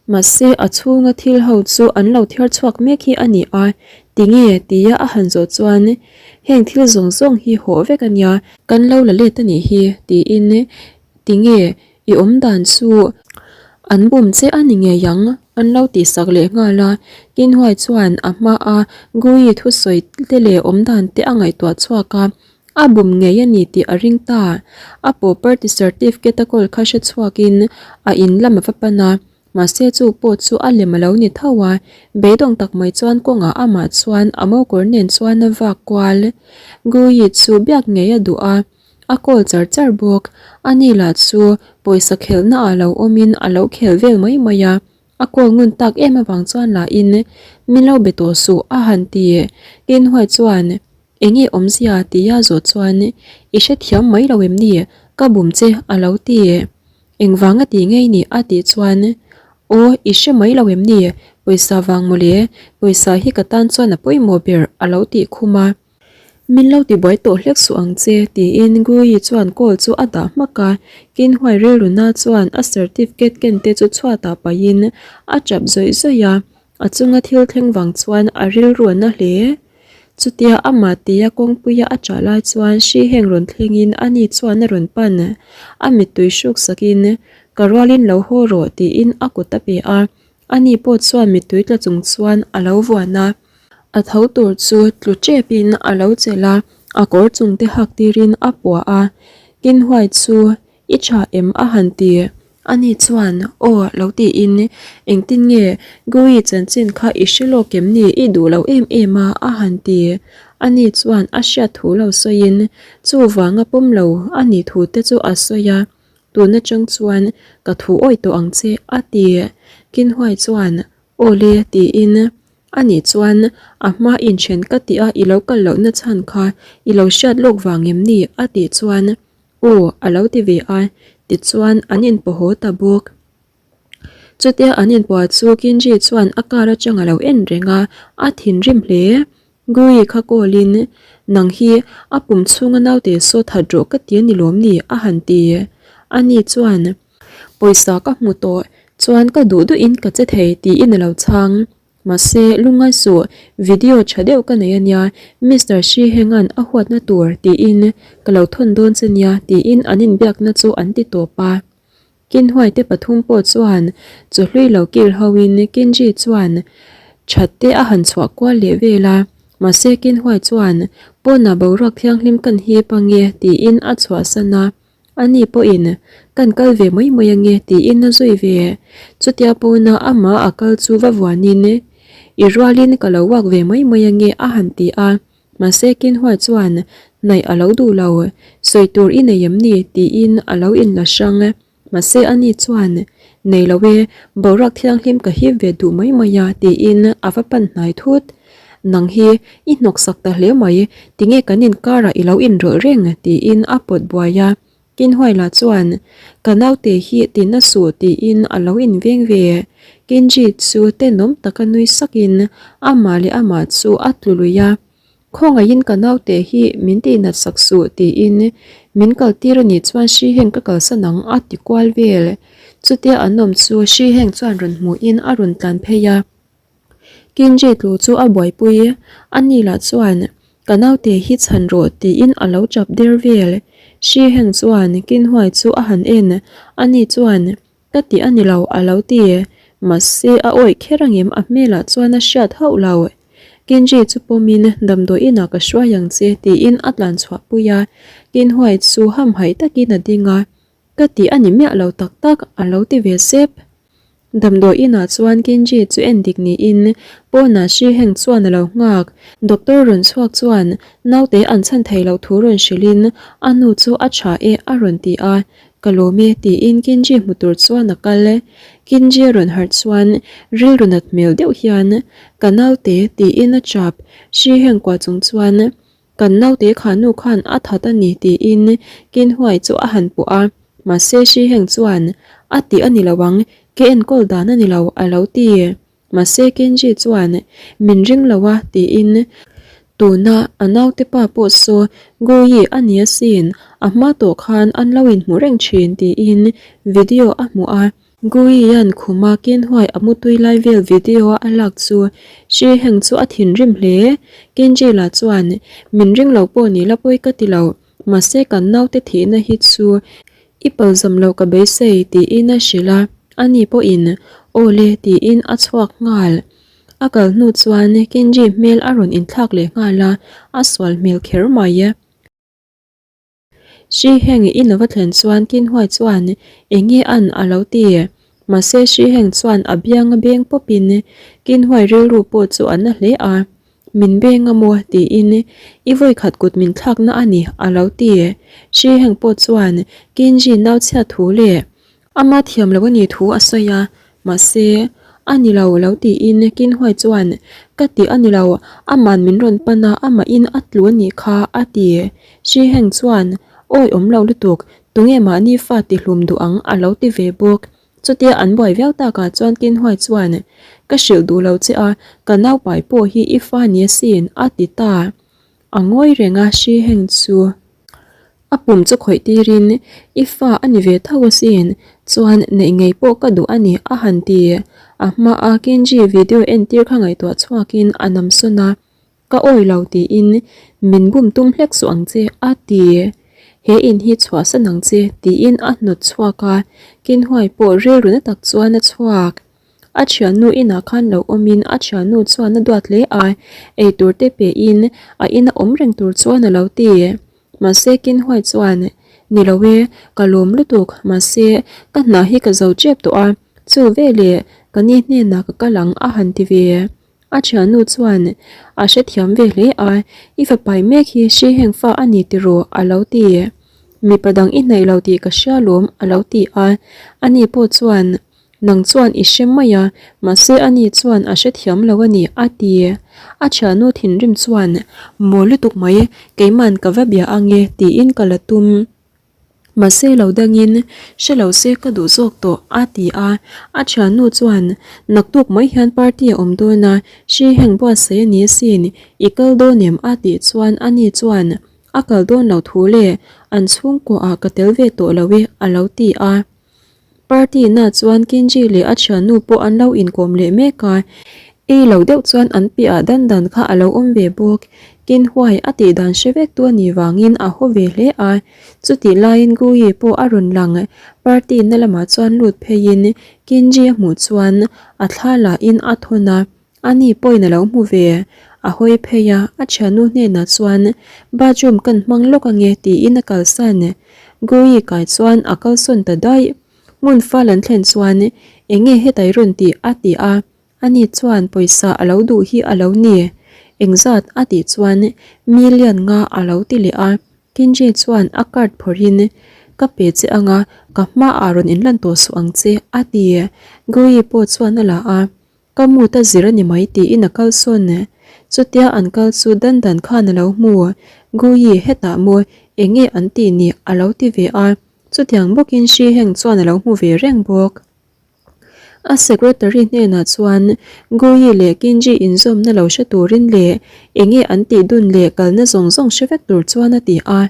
Mahse, a chhunga thil ho chu an lo thiar chhuak mek hi a ni a. Tinge? tia a han zawh chuan, Heng thil zawng zawng hi hawh vek a nia, kan lo la let a nih hi, tiin, Tinge? I awm dan chu an bum che a ni ngei ang, an lo tihsak leh nghal a. Kinhuai chuan a hmaa Gui thusawi te leh awm dan te a ngaihtuah chhuak a, a bum ngei a ni tih a ring ta. A property certificate a kawl kha hre chhuakin a in lam a va pan a, mahse chu pawh chu a lem a lo ni tho a. Beidawng tak mai chuan kawngah amah chuan a mokawr nen chuan a vak kual. Gui chu biak ngei a duh a. A call char char bawk. Ani lah chu pawisa khelhna ah lo awmin a lo khel vel mai mai a. A call ngun tak em avang chuan lahin min lo be tawh suh a han ti. Kinhuai chuan enge awmzia tia zawh chuan i hrethiam mai lo em ni ka bum che a lo ti. Engvang a ti ngei ni a tih chuan aw i hre mai lo em ni pawisa vang mawle pawisa hi ka tan chuan a pawimawh ber a lo tih khum a. Min lo tibuai tawh hlek suh ang che, tiin Guyi chuan call chu a dah hmak a. Kinhuai rilruna chuan a certificate ken te chu chhuatah pahin a tap zawih zawih a, a chunga thil thleng vang chuan a rilru a na hle. Chutia amah tia kawngpuia a chah lai chuan hri heng rawn thlengin ani chuan a rawn pan. A mittui hruk sakin, Ka rualin lo haw rawh, tiin a kut a pe a. Ani pawh chuan mittui tla chung chuan a lo vuan a. A tho tur chu tlu tepin a lo chelh a, a kawr chung te hak tirin a puah a. Kinhuai chu i tha em a han ti. Ani chuan aw lo tiin engtin nge Gui chanchin kha i hre lawk em ni i duh lo em em a a han ti. Ani chuan a hriat thu lo sawiin chuvanga pawm lo a nih thu te chu a sawi a. Tun atang chuan ka thu awih tawh ang che a ti. Kinhuai chuan Aw le tiin ani chuan a hma inthen ka tih a i lo kal lohna chhan kha i lo hriat lawk vang em ni a tih chuan aw a lo ti ve a tichuan an inpaw haw ta bawk. Chutia an inpawh chu Kinji chuan a car atang a lo en reng a, a thinrim hle. Gui kha call in nang hi a pum chhunga naute saw that rawh ka ti a ni lawm ni a han ti. Ani chuan pawisa ka hmu tawh chuan ka duh duhin ka che thei tiin a lo chhang. Mahse lungngai suh video tha deuh ka nei a nia Mister Shi Hengan a huatna tur tiin ka lo thawn dawn che nia tiin an inbiakna chu an ti tawp a. Kinhuai te pathum pawh chuan chawhlui lo kil ho in Kinji chuan that te a han chhuah kual leh vel a, mahse Kinhuai chuan pawnah boruak thianghlim kan hip ange tiin a chhuahsan a, ani pawhin kan kal ve mai mai ange tiin a zui ve. Chutia pawna amah a kal chu va vuanin i rualin ka lo walk ve mai mai ange a han ti a. Mahse Kinhua chuan hnaih a lo duh lo, sawi tur i nei em ni? tiin a lo inla hrang. Mahse ani chuan, Nei lo e, boruak thianghlim ka hip ve duh mai mai a tiin a va pan hnai thut. Nang hi i hnawksak ta hle mai, tinge kan inkarah i lo inrawlh reng? tiin a pawt buai a. Kinhuaila chuan, Ka naute hi tina suh tiin a lo inveng ve. Kinji chu tenawm taka nui sakin amah leh amah chu a tlu lui a. Khawngaihin ka naute hi min tihnat sak suh tiin min kaltir a nih chuan hri heng ka kalsan ang a ti kual vel. Chutia an awm chu hri heng chuan rawn hmuhin a rawn tlan phei a. Kinji tlu chu a buaipui, ani lah chuan ka naute hi chhan rawh tiin a lo chap der vel. Shi Heng chuan Kinhuai chu a han en, ani chuan ka tih a ni lo a lo ti, mahse a awih kher angem a hmelah chuan a hriat hauh lo. Kinji chu pawmin damdawi inah ka hruai ang che tiin a tlan chhuahpui a, Kinhuai chu hamhaih takin a ding a, ka tih a ni miah lo tak tak a lo ti ve sep. Damdawi inah chuan Kenji chu en dik niin pawnah hri heng chuan a lo nghak. Doctor rawn chhuak chuan naute an chhan thei loh thu rawn hrilhin a nu chu a tha e a rawn ti a, ka lawm e tiin Kenji hmu tur chuan a kal. Kenji a rawn harh chuan rilru nat hmel deuh hian ka naute tiin a chap. Hri heng kuah chung chuan Kan naute kha nu khan a that a ni tiin Kinhuai chu a han puh a, mahse Shi Heng chuan a tih a ni lo ang, ke enkawl dan a ni lo a lo ti. Mahse Kenji chuan min ring lo a tiin tuna a naute pa pawh saw Guyi a ni asin, a hma tawh khan an lo inhmu reng thin tiin video a hmuh a. Guian khuma Kenhuai a mutui lai vel video a lak chu Shi Heng chu a thinrim hle. Kenji lah chuan, Min ring lo pawh ni la pawi ka ti lo, mahse kan naute thihna hi chu i palzam lo ka beisei tiin a hrilh a, ani pawhin Aw le tiin a chhuak nghal. A kal hnu chuan Kenji hmel a rawn inthlak leh nghal a, a sual hmel kher mai. Hri heng i lova thlen chuan Kinhuai chuan eng nge an a lo ti. Mahse Hri heng chuan a biang a beng pawpin Kinhuai rilru pawh chu a na hle a, Min beng a maw? tiin I vawikhat kut min thlakna a ni a lo ti. Hri heng pawh chuan Kinji nau chhiat thu leh Ama thiam lo a nih thu a sawi a, mahse, a ni lo lo tiin Kinhuai chuan, Ka tih a ni lo, ama'n min rawn pan a, amahin a tlu a nih kha, a ti. Shi Heng chuan, Awi awm lo lutuk, tunge mahni fa tihlum duh ang a lo ti ve bawk. Chutia an buai viau takah chuan Kinhuai chuan, Ka hrilh duh lo che a, ka naupai pawh hi i fa ni asin, a ti ta. A ngawi reng a, Shi Heng chu. A pum chu khawih tirin, I fa a ni ve tho asin, chuan neih ngei pawh ka duh a ni, a han ti. A hmaa Kenji video entir kha ngaihtuah chhuakin a nam sawn a, Ka awi lo tiin min bum tum hlek suh ang che, a ti. He in hi chhuahsan ang che, tiin a hnawt chhuak a, Kinhuai pawh rilru na tak chuan a chhuak. A thiannu inah khan lo awmin a thiannu chuan a duat hle a, eitur te pein a ina awm reng tur chuan a lo ti. Mahse Kinhuai chuan, Ni lo e, ka lawm lutuk, mahse ka hna hi ka zo tep tawh a, chu veleh ka ni hnenah ka kal ang a han ti ve. A thiannu chuan a hrethiam ve hle a, I fapai mek hi hri heng fa a ni tiraw? a lo ti. Mipa dang i hnaih lo tih ka hria lawm a lo ti a, ani pawh chuan Nang chuan i hre mai a, mahse ani chuan a hrethiam lo a ni, a ti. A thiannu thinrim chuan, Maw lutuk mai, keiman ka va bia ang e, tiin ka la tum. Mahse lo dangin, hre lo se ka duh zawk tawh, a ti a. A thiannu chuan, Naktuk mai hian party a awm dawn a, hri heng buatsaih a ni asin, i kal dawn em? a tih chuan ani chuan, A kal dawn lo thu le, an chhungkuaah ka tel ve tawh lo e, a lo ti a. Party na chuan Kenji leh a thiannu pawh an lo inkawm leh mek a, ei lo deuh chuan an piahah dan dan kha a lo awm ve bawk. Kinhuai a tih dan hre vek tu a nih vangin a haw ve hle a, chutih laiin Guyi pawh a rawn lang. Party na lamah chuan lut pheiin Kenji a hmuh chuan a thla lahin a thawn a, Ani pawhin a lo hmu ve. A hawi phei a, a thiannu hnenah chuan bathroom kan hmang lawk ange tiin a kalsan. Gui kai chuan a kalsawn ta daih. Hmun fal an thlen chuan enge hetai rawn tih a ti a, ani chuan pawisa a lo duh hi a lo ni. Engzat a tih chuan million nga a lo ti leh a, Kenji chuan a card phawrhin ka pe che anga ka hmaah rawn inlan tawh suh ang che a ti. Gui pawh chuan a la a. Ka mut a zir a ni mai tiin a kal sawn. Chutia an kal chu dan dan khan a lo hmu. Guyi hetah maw eng nge an tih ni a lo ti ve a, chutiang bawkin Shi Heng chuan a lo hmu ve reng bawk. A secretary hnenah chuan Guyi leh Kinji inzawmna lo hre turin leh eng nge an tih dun leh kalna zawng zawng hre vek tur chuan a ti a.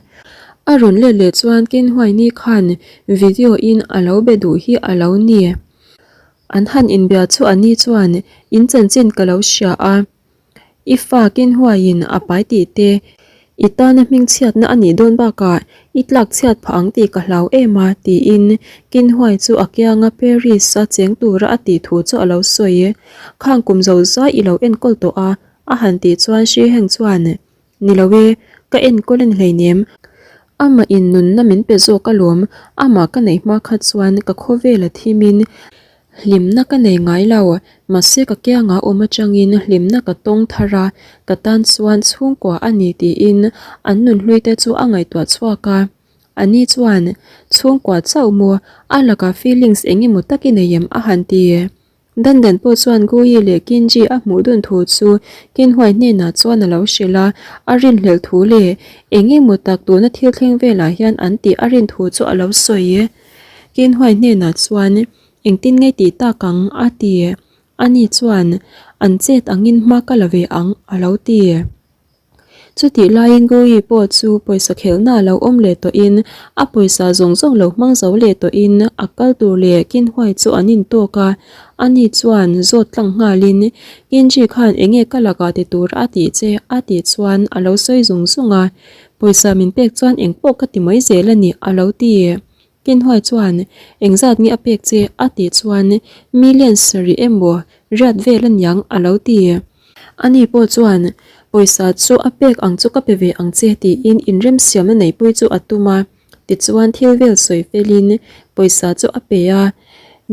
A rawn let leh chuan Kinhuaini khan video in a lo be duh hi a lo ni. An han inbia chu a ni chuan in chanchin ka lo hria a, i fa Kinhuaiin a pai tih te, i tana hmingchhiatna a nih dawn bakah i tlak chhiat phah ang tih ka hlau em a tiin Kinhuai chu a kianga Paris a cheng tura a tih thu chu a lo sawi. Khang kum zo zai i lo enkawl tawh a, a han tih chuan Shi Heng chuan Ni lo e, ka enkawl a ni hleinem. Amah in nunna min pe zawk alawm, amah ka neih hma kha chuan ka khawvel a thimin hlimna ka nei ngai lo, mahse ka kiangah awm atangin hlimna ka tawng thar a, ka tan chuan chhungkua a ni tiin an nunhlui te chu a ngaihtuah chhuak a. Ani chuan, Chhungkua chauh maw, a lakah feelings eng emaw tak i nei em? a han ti. Dandan pawh chuan Guyi leh Kinji a hmuh dun thu chu Kinhuai hnenah chuan a lo hrilh a, a rinhlelh thu leh eng emaw tak tuna thil thleng velah hian an tih a rin thu chu a lo sawi. Kinhuai hnenah chuan, Engtin nge tih tak ang? a ti. Ani chuan, An chet angin hma ka la ve ang, a lo ti. Chutih laiin Goyi pawh chu pawisa khelhna a lo awm leh tawhin a pawisa zawng zawng lo hmang zo leh tawhin a kal tur leh Kinhuai chu an intawk a, ani chuan zawt tlang nghalin Kinji khan enge ka lakah ti tur a tih che a tih chuan a lo sawi zung zung a, pawisa min pek chuan engpawh ka ti mai zel a ni a lo ti. Kinhuai chuan engzat nge a pek che a tih chuan million sarih emaw riat vel aniang a lo ti. Ani pawh chuan pawisa chu a pek ang chu ka pe ve ang che tiin inremsiamna neihpui chu a tum a, tichuan thil vel sawi felin pawisa chu a pe a.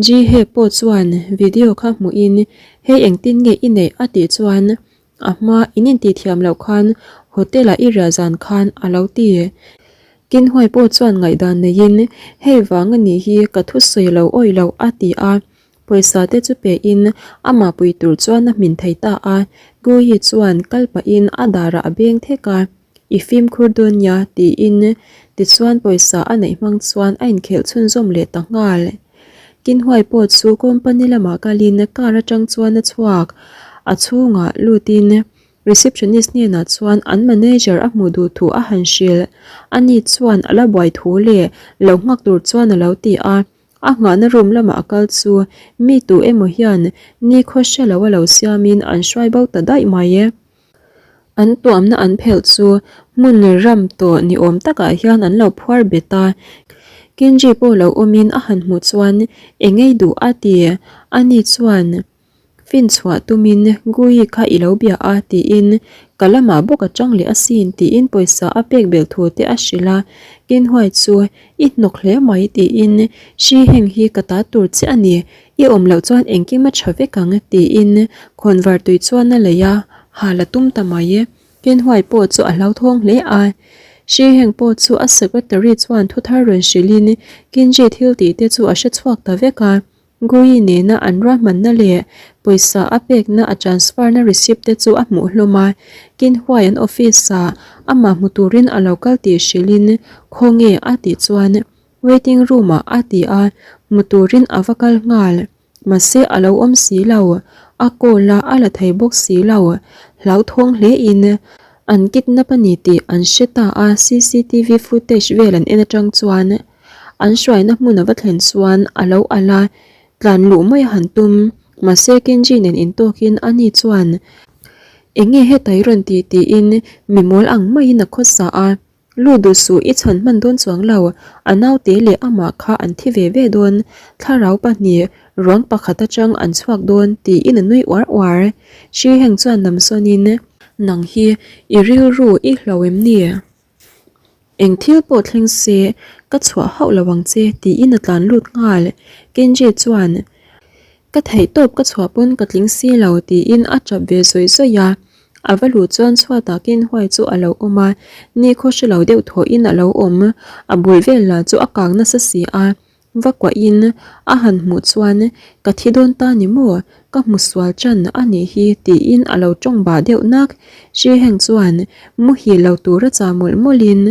Ji Hye pawh chuan video kha hmuhin hei engtin nge i neih a tih chuan a hma in intihthiam loh khan hotel ah i riah zan khan a lo ti. Kinhuai pawh chuan ngaihdan neiin hei vang a nih hi ka thusawi lo awih loh a ti a. Pawisa te chu pe in amah pui tur chuan a hmin thei ta a, Guyi chuan kal pahin a darah a beng thek a, I fimkhur dawn nia tiin tichuan pawisa a neih hmang chuan a inkhelh chhunzawm leh ta nghal. Kinhuai pawh chu company lamah kalin car atang chuan a chhuak, a chhungah lutin receptionist hnenah chuan an manager a hmuh duh thu a han hrilh, ani chuan a la buai thu leh lo nghak tur chuan a lo ti a. A nghahna room lamah a kal chu mi tu emaw hian nikhaw hre lo a lo siamin an hruai bo ta daih mai e. An tuamna an phelh chu hmun ram tawh ni awm takah hian an lo phuar bet a. Kenji pawh lo awmin a han hmuh chuan engei duh a ti. Ani chuan. Finchhuah tumin Gui kha i lo bia a tiin ka lamah bawk a chang leh asin tiin pawisa a pek belh thu te a hrilh a, Kinhuai chu i hnawk hle mai tiin Hri heng hi ka ta tur che a ni, i awm loh chuan engkim a tha vek ang tiin khawnvar tui chuan a lei a, hal a tum ta mai. Kinhuai pawh chu a hlauthawng hle a, Hri heng pawh chu a secretary chuan thuthar rawn hrilhin Kinji thil tih te chu a hrechhuak ta vek a. Gui nena an ruahmanna leh pawisa a pekna a transfer na receipt te chu a hmuh hlawm a, Kinhuai an office ah amah hmu turin a lo kal tih hrilhin khawnge a tih chuan waiting room ah a ti a, hmu turin a va kal nghal. Mahse a lo awm si lo, a call a a la thei bawk si lo, hlauthawng hle in an kidnap a ni tih an hre ta a, cctv footage vel an en atang chuan An hruaina hmun a va thlen chuan a lo alh a, tlan luh mai a han tum. Mahse Kenji nen intawkin ani chuan, Enge heta i rawn tih tiin mi mawl ang maiin a khawsa a. Lu duh suh i chhan hman dawn chuang lo, a naute leh amah kha an thi ve ve dawn, thlarau pahnih ruang pakhat atang an chhuak dawn tiin a nui uar uar. Hri heng chuan namsawnin, Nang hi i rilru i hlo em ni? Eng thil pawh thleng se, ka chhuah hauh lo ang che tiin a tlan lut nghal. Kenji chuan, Ka theih tawp ka chhuah pawn ka tling si lo tiin a tap ve zawih zawih a. A va luh chuan chhuatah Kenhuai chu a lo awm a, nikhaw hre lo deuh thawhin a lo awm. A bul vel lah chu a kang nasa si a. Va kuahin a han hmuh chuan ka thi dawn ta ni maw, ka hmu sual chan a nih hi tiin a lo tawng bah deuh nak. Hri heng chuan muhil lo tura chah mawlh mawlhin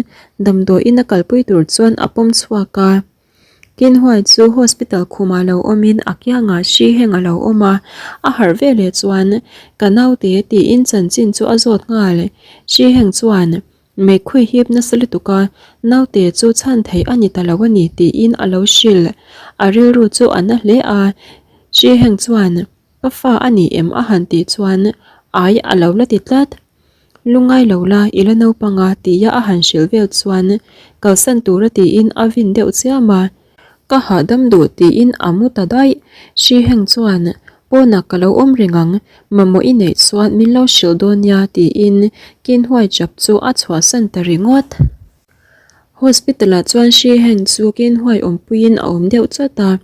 damdawiin a kalpui tur chuan a pawm chhuak a. Kinhuai chu hospital khumah lo awmin a kiangah hri heng a lo awm a, a harh veleh chuan ka naute tiin chanchin chu a zawt nghal. Hri heng chuan Meikhui hip nasa lutuk a, naute chu chhan theih a ni ta lo a ni tiin a lo hrilh. A rilru chu a na hle a, Shi Heng chuan, Ka fa a ni em a han tih chuan ai a lo la ti tlat. Lungai lo la, i la naupang a tia a han hrilh vel chuan kalsan tura tiin a vin deuh chiam a. Ka hahdam duh tiin a mu ta daih. Hri heng chuan, Pawnah ka lo awm reng ang, mamawh i neih chuan min lo hrilh dawn nia tiin Kinhuai chap chu a chhuahsan ta ringawt. Hospital ah chuan Hri heng chu Kinhuai awmpuiin a awm deuh chawt a.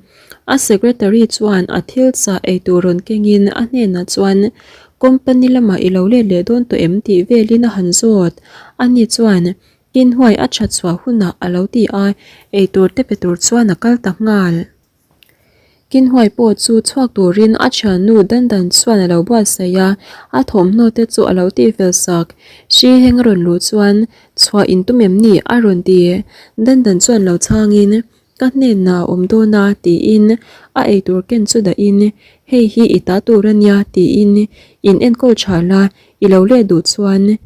A secretary chuan a thil chah eitur rawn kengin a hnenah chuan Company lamah i lo let leh dawn tawh em tih velin a han zawt. Ani chuan, Inhuai a that chhuah hunah a lo ti a, eitur te pe tur chuan a kal ta nghal. Kinhuai pawh chu chhuak turin a thiannu Dandan chuan a lo buatsaih a, a thawmhnaw te chu a lo tihfel sak. Hri heng a rawn luh chuan, Chhuah in tum em ni? a rawn ti. Dandan chuan lo chhangin, Ka hnenah a awm dawn a tiin a eitur ken chu dahin, Hei hi i ta tur a nia tiin in enkawl tha la, i lo let duh chuan.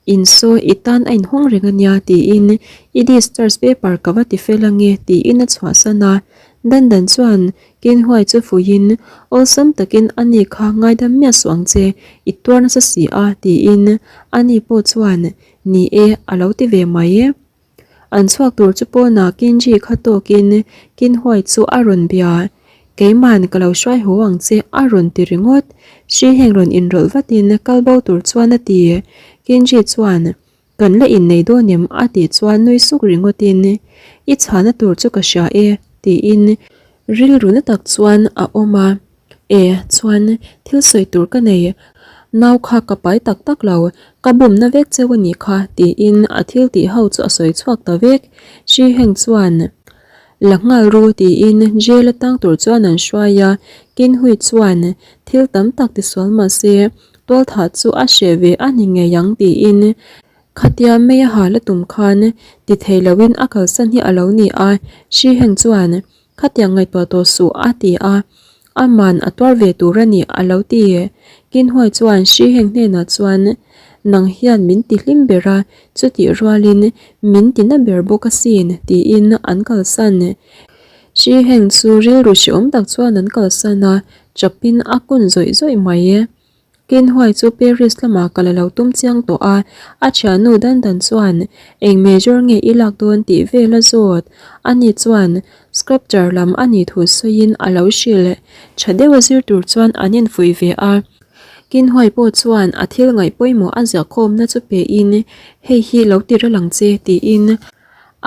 Insaw i tan a inhawng reng a nia tiin i discharge paper ka va ti fel ange tiin a chhuahsan a. Dandan chuan Kinhuai chu fuihin awlsam takin a ni kha ngaidam miah suh ang che, i tuar nasa si a tiin a ni pawh chuan ni e a lo ti ve mai. An chhuak tur chu pawnah Kinji kha tawkin Kinhuai chu a rawn bia. Keiman ka lo hruai haw ang che a rawn ti ringawt. Hri heng rawn inrawlh vatin kal bo tur chuan a ti. Kinji chuan, Kan la innei dawn em? a tih chuan nui suk ringawtin, I chhana tur chu ka hria e tiin rilru na tak chuan a awm a. E, chuan thil sawi tur ka nei. Nau kha ka pai tak tak lo, ka bumna vek cheu a nih kha, tiin a thil tih ho chu a sawi chhuak ta vek. Hri Heng chuan, La nghal ru, tiin jail a tang tur chuan an hruai a. Kin Hui chuan, Thil tam tak tisual mah se, tualthah chu a hreh ve a ni ngei ang, tiin khatia mei a hal a tum khan ti thei loin a kalsan hi a lo ni a. Hri Heng chuan, Khatiang ngaihtuah tawh suh a ti a, aman a tuar ve tur a ni a lo ti. Kinhuai chuan Hri Heng hnenah chuan, Nang hian min ti hlim ber a, chutih rualin min ti na ber bawk asin tiin an kalsan. Hri Heng chu rilru hreawm tak chuan an kalsan a, chapin a kun zawih zawih mai. Kinhuai chu Paris lamah ka la lo tum chiang tawh a, a thiannu Dandan chuan eng major nge i lak dawn tih vel a zawt. Ani chuan sculpture lam a nih thu sawiin a lo hrilh. Tha deuh a zir tur chuan an infuih ve a. Kinhuai pawh chuan a thil ngaih pawimawh a ziahkhawmna chu pein hei hi lo ti ral ang che tiin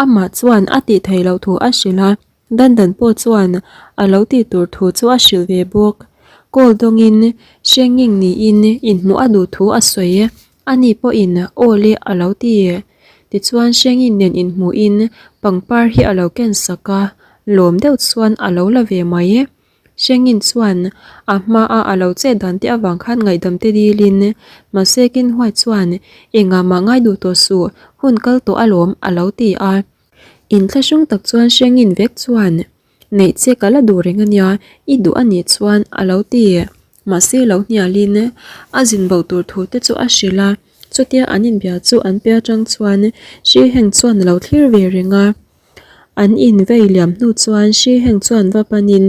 amah chuan a tih theih loh thu a hrilh a. Dandan pawh chuan a lo tih tur thu chu a hrilh ve bawk. Call dawngin Hrenging niin inhmuh a duh thu a sawi. Ani pawhin aw le a lo ti. Tichuan Hrengin nen inhmuhin pangpar hi a lo ken sak a, lawm deuh chuan a lo la ve mai. Hrengin chuan a hmaa a lo chet dan te avang khan ngaihdam te dilin mahse Kinhuai chuan engah mah ngai duh tawh suh, hun kal tawh alawm a lo ti a. Inthlahrung tak chuan Hrengin vek chuan, Neih che ka la duh reng ania, i duh anih chuan a lo ti. Mahse lo hnialin a zin bo tur thu te chu a hrilh a, chutia an inbia chu an pe atang chuan Hri Heng chuan a lo thlir ve reng a. An in vei liam hnu chuan Hri Heng chuan va panin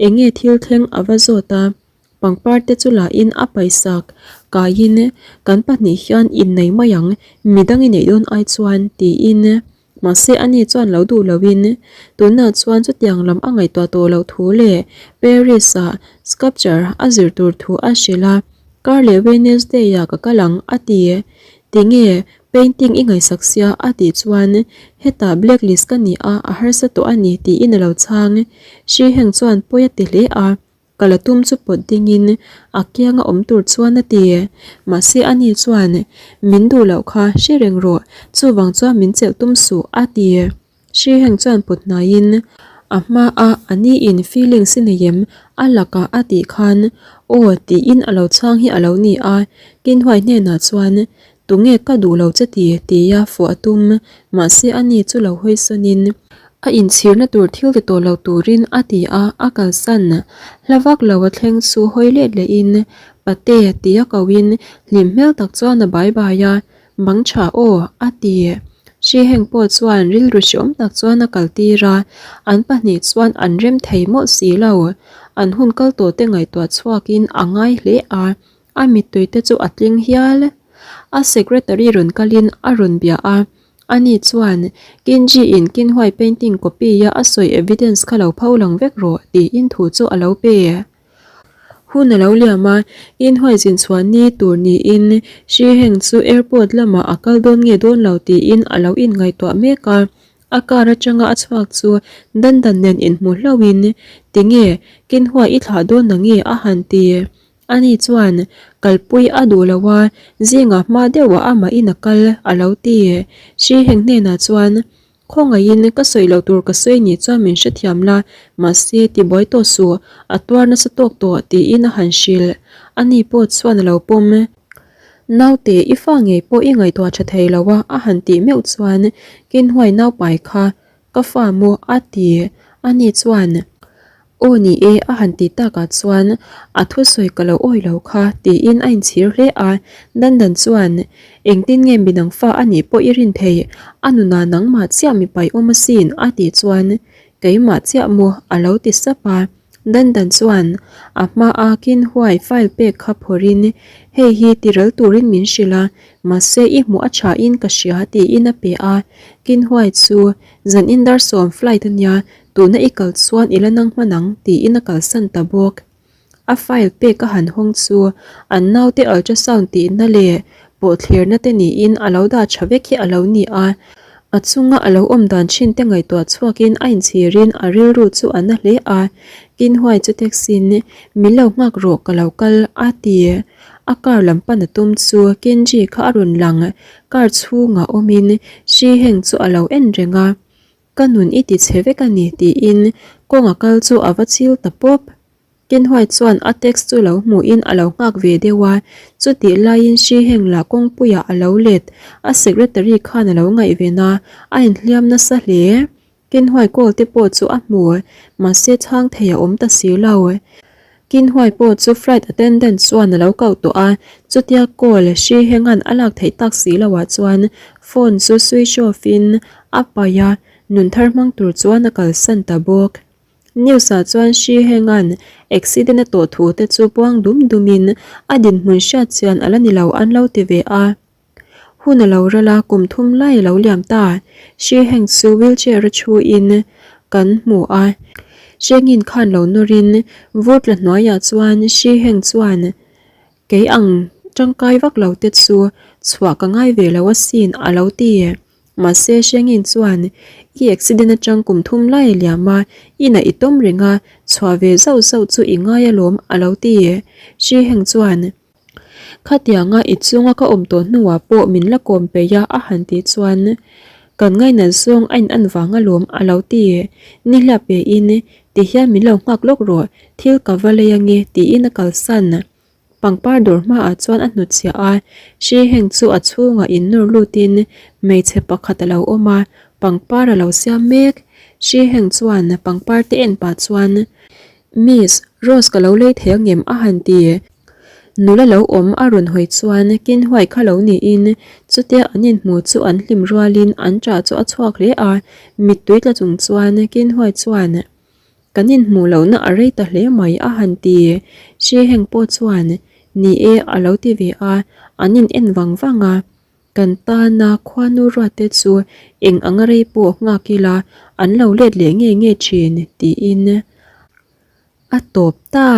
enge thil thleng a va zawt a. Pangpar te chu la in a paisak kaiin kan pahnih hian innei mai ang, midang i neih dawn ai chuan tiin mahse ani chuan lo duh loin tunah chuan chutiang lam a ngaihtuah tawh loh thu leh Paris ah sculpture a zir tur thu a hrilh a, kar leh Wednesday ah ka kal ang a ti. Tinge painting i ngaihsak sia a tih chuan hetah blacklist ka ni a, a harsa tawh a ni tiin a lo chhang. Hri Heng chuan pawi a ti hle a. Ka la tum chu pawt dingin a kianga awm tur chuan a ti. Mahse ani chuan, Min duh loh kha hre reng rawh, chuvang chuan min chelh tum suh, a ti. Hri Heng chuan pawt hnaiin a hmaa a niin feelings i nei em? A lakah a tih khan, Aw tiin a lo chhang hi a lo ni a. Kinhuai hnenah chuan, Tunge ka duh lo che ti? tia fuh a tum. Mahse ani chu lo hawi sawnin a inchhirna tur thil ti tawh lo turin a ti a, a kalsan. Hla vak lo a thleng chu hawi let lehin Pate tia kohin hlim hmel tak chuan a bai bai a, Bang tha aw a ti. Hri heng pawh chuan rilru hreawm tak chuan a kaltir a, an pahnih chuan an rem thei mawlh si lo. An hun kal tawh te ngaihtuah chhuakin a ngai hle a. A mittui te chu a tling hial. A secretary rawn kalin a rawn bia a, ani chuan, Kinji in Kinhuai painting copy a a sawi evidence kha lo pho lang vek rawh tiin thu chu a lo pe. Hun a lo liam a, Kinhuai zin chhuah ni tur niin Shi Heng chu airport lamah a kal dawn nge dawn lo tiin a lo inngaihtuah mek a. A car atanga a chhuak chu Dandan nen inhmu hlauhin, Tinge, Kinhuai i thlah dawn nange a han ti. Ani chuan, Kalpui a duh lo a, zingah hma deuhah amahin a kal, a lo ti. Hri Heng hnenah chuan, Khawngaihin ka sawi loh tur ka sawi nih chuan min hrethiam la, mahse tibuai tawh suh, a tuar nasa tawk tawh, tiin a han hrilh. Ani pawh chuan a lo pawm. Naute, i fa ngei pawh i ngaihtuah tha thei lo a, a han tih meuh chuan, Kinhuai naupai kha ka fa maw? a ti. Ani chuan. Aw ni e a han ti takah chuan a thusawi ka lo awi lo kha tiin a inchhir hle a, Dandan chuan engtin nge midang fa a nih pawh i rin thei, a nunah nangmah chiah mipai awm asin a tih chuan keimah chiah maw a lo ti sap a, Dandan chuan a hmaa Kinhuai file pek kha phawrhin hei hi tiral turin min hrilh a, mahse i hmuh a thain ka hria tiin a pe a, Kinhuai chu zan indarsawm flight a nia Tuna i kal chuan i la nang hman ang tiin a kalsan ta bawk. A file pek a han hawng chu an naute ultrasound tihna leh pawhthlirna te niin a lo dah tha vek hi a lo ni a. A chunga a lo awm dan thin te ngaihtuah chhuakin a inchhirin a rilru chu a na hle a. Kinhuai chu taxi-in min lo nghak rawh ka lo kal a ti. A car lam pan a tum chu Kenji kha a rawn lang. Car chhungah awmin Shi Heng chu a lo en reng a. Ka nun i ti chhe vek a ni tiin kawng a kal chu a va chil ta pawp. Kenhuai chuan a text chu lo hmuhin a lo nghak ve deuh a, chutih laiin Shi Heng lah kawngpuiah a lo let, a secretary khan a lo ngaihven a, a inhliam nasa hle. Kenhuai call te pawh chu a hmu, mahse chhang thei a awm ta si lo. Kinhuai pawh chu flight attendant chuan a lo koh tawh a, chutia call Shi Hengan a lak theih tak si loh ah chuan phone chu switch off in a paih a, nun thar hmang tur chuan a kalsan ta bawk. News ah chuan Shi Hengan accident a tawh thu te chu puang dum dum in a dinhmun hriat chian a la ni lo an lo ti ve a. Hun a lo ral a, kum thum lai a lo liam ta. Hri heng chu wheelchair a thu in kan hmu a, Hrengin khan lo nawr in vur tla hnuaiah chuan hri heng chuan kei ang tangkai vak lo te chu chhuah ka ngai ve lo asin a lo ti. Mahse Hrengin chuan i accident atang kum thum lai a liam a, inah i tawm reng a, chhuah ve zauh zauh chu i ngai alawm a lo ti. Hri heng chuan. Khatianga i chunga ka awm tawh hnuah pawh min la kawm peih a a han tih chuan kan ngainat zawng a in an vang alawm a lo ti. Ni hla pe in ti hian min lo nghak lawk rawh, thil ka va lei ange tiin a kalsan. Pangpar dawr hmaah chuan a hnutchhiah a, hri heng chu a chhungah in nawr lutin hmeichhe pakhat a lo awm a, pangpar a lo siam mek. Hri heng chuan pangpar te en pah chuan Miss, Rose ka lo lei thei angem a han ti. Nula lo awm a rawn hawi chuan Kinhuai kha lo niin chutia an inhmu chu an hlim rualin an ṭah chu a chhuak hle a, mittui tla chung chuan Kinhuai chuan Kan inhmuh lohna a rei ta hle mai a han ti. Hri heng pawh chuan Ni e a lo ti ve a, an in en vang vang a. Kan tana khuanu ruatte chu eng anga rei pawh nghak ila an lo let leh nge nge thin tiin a tawp ta.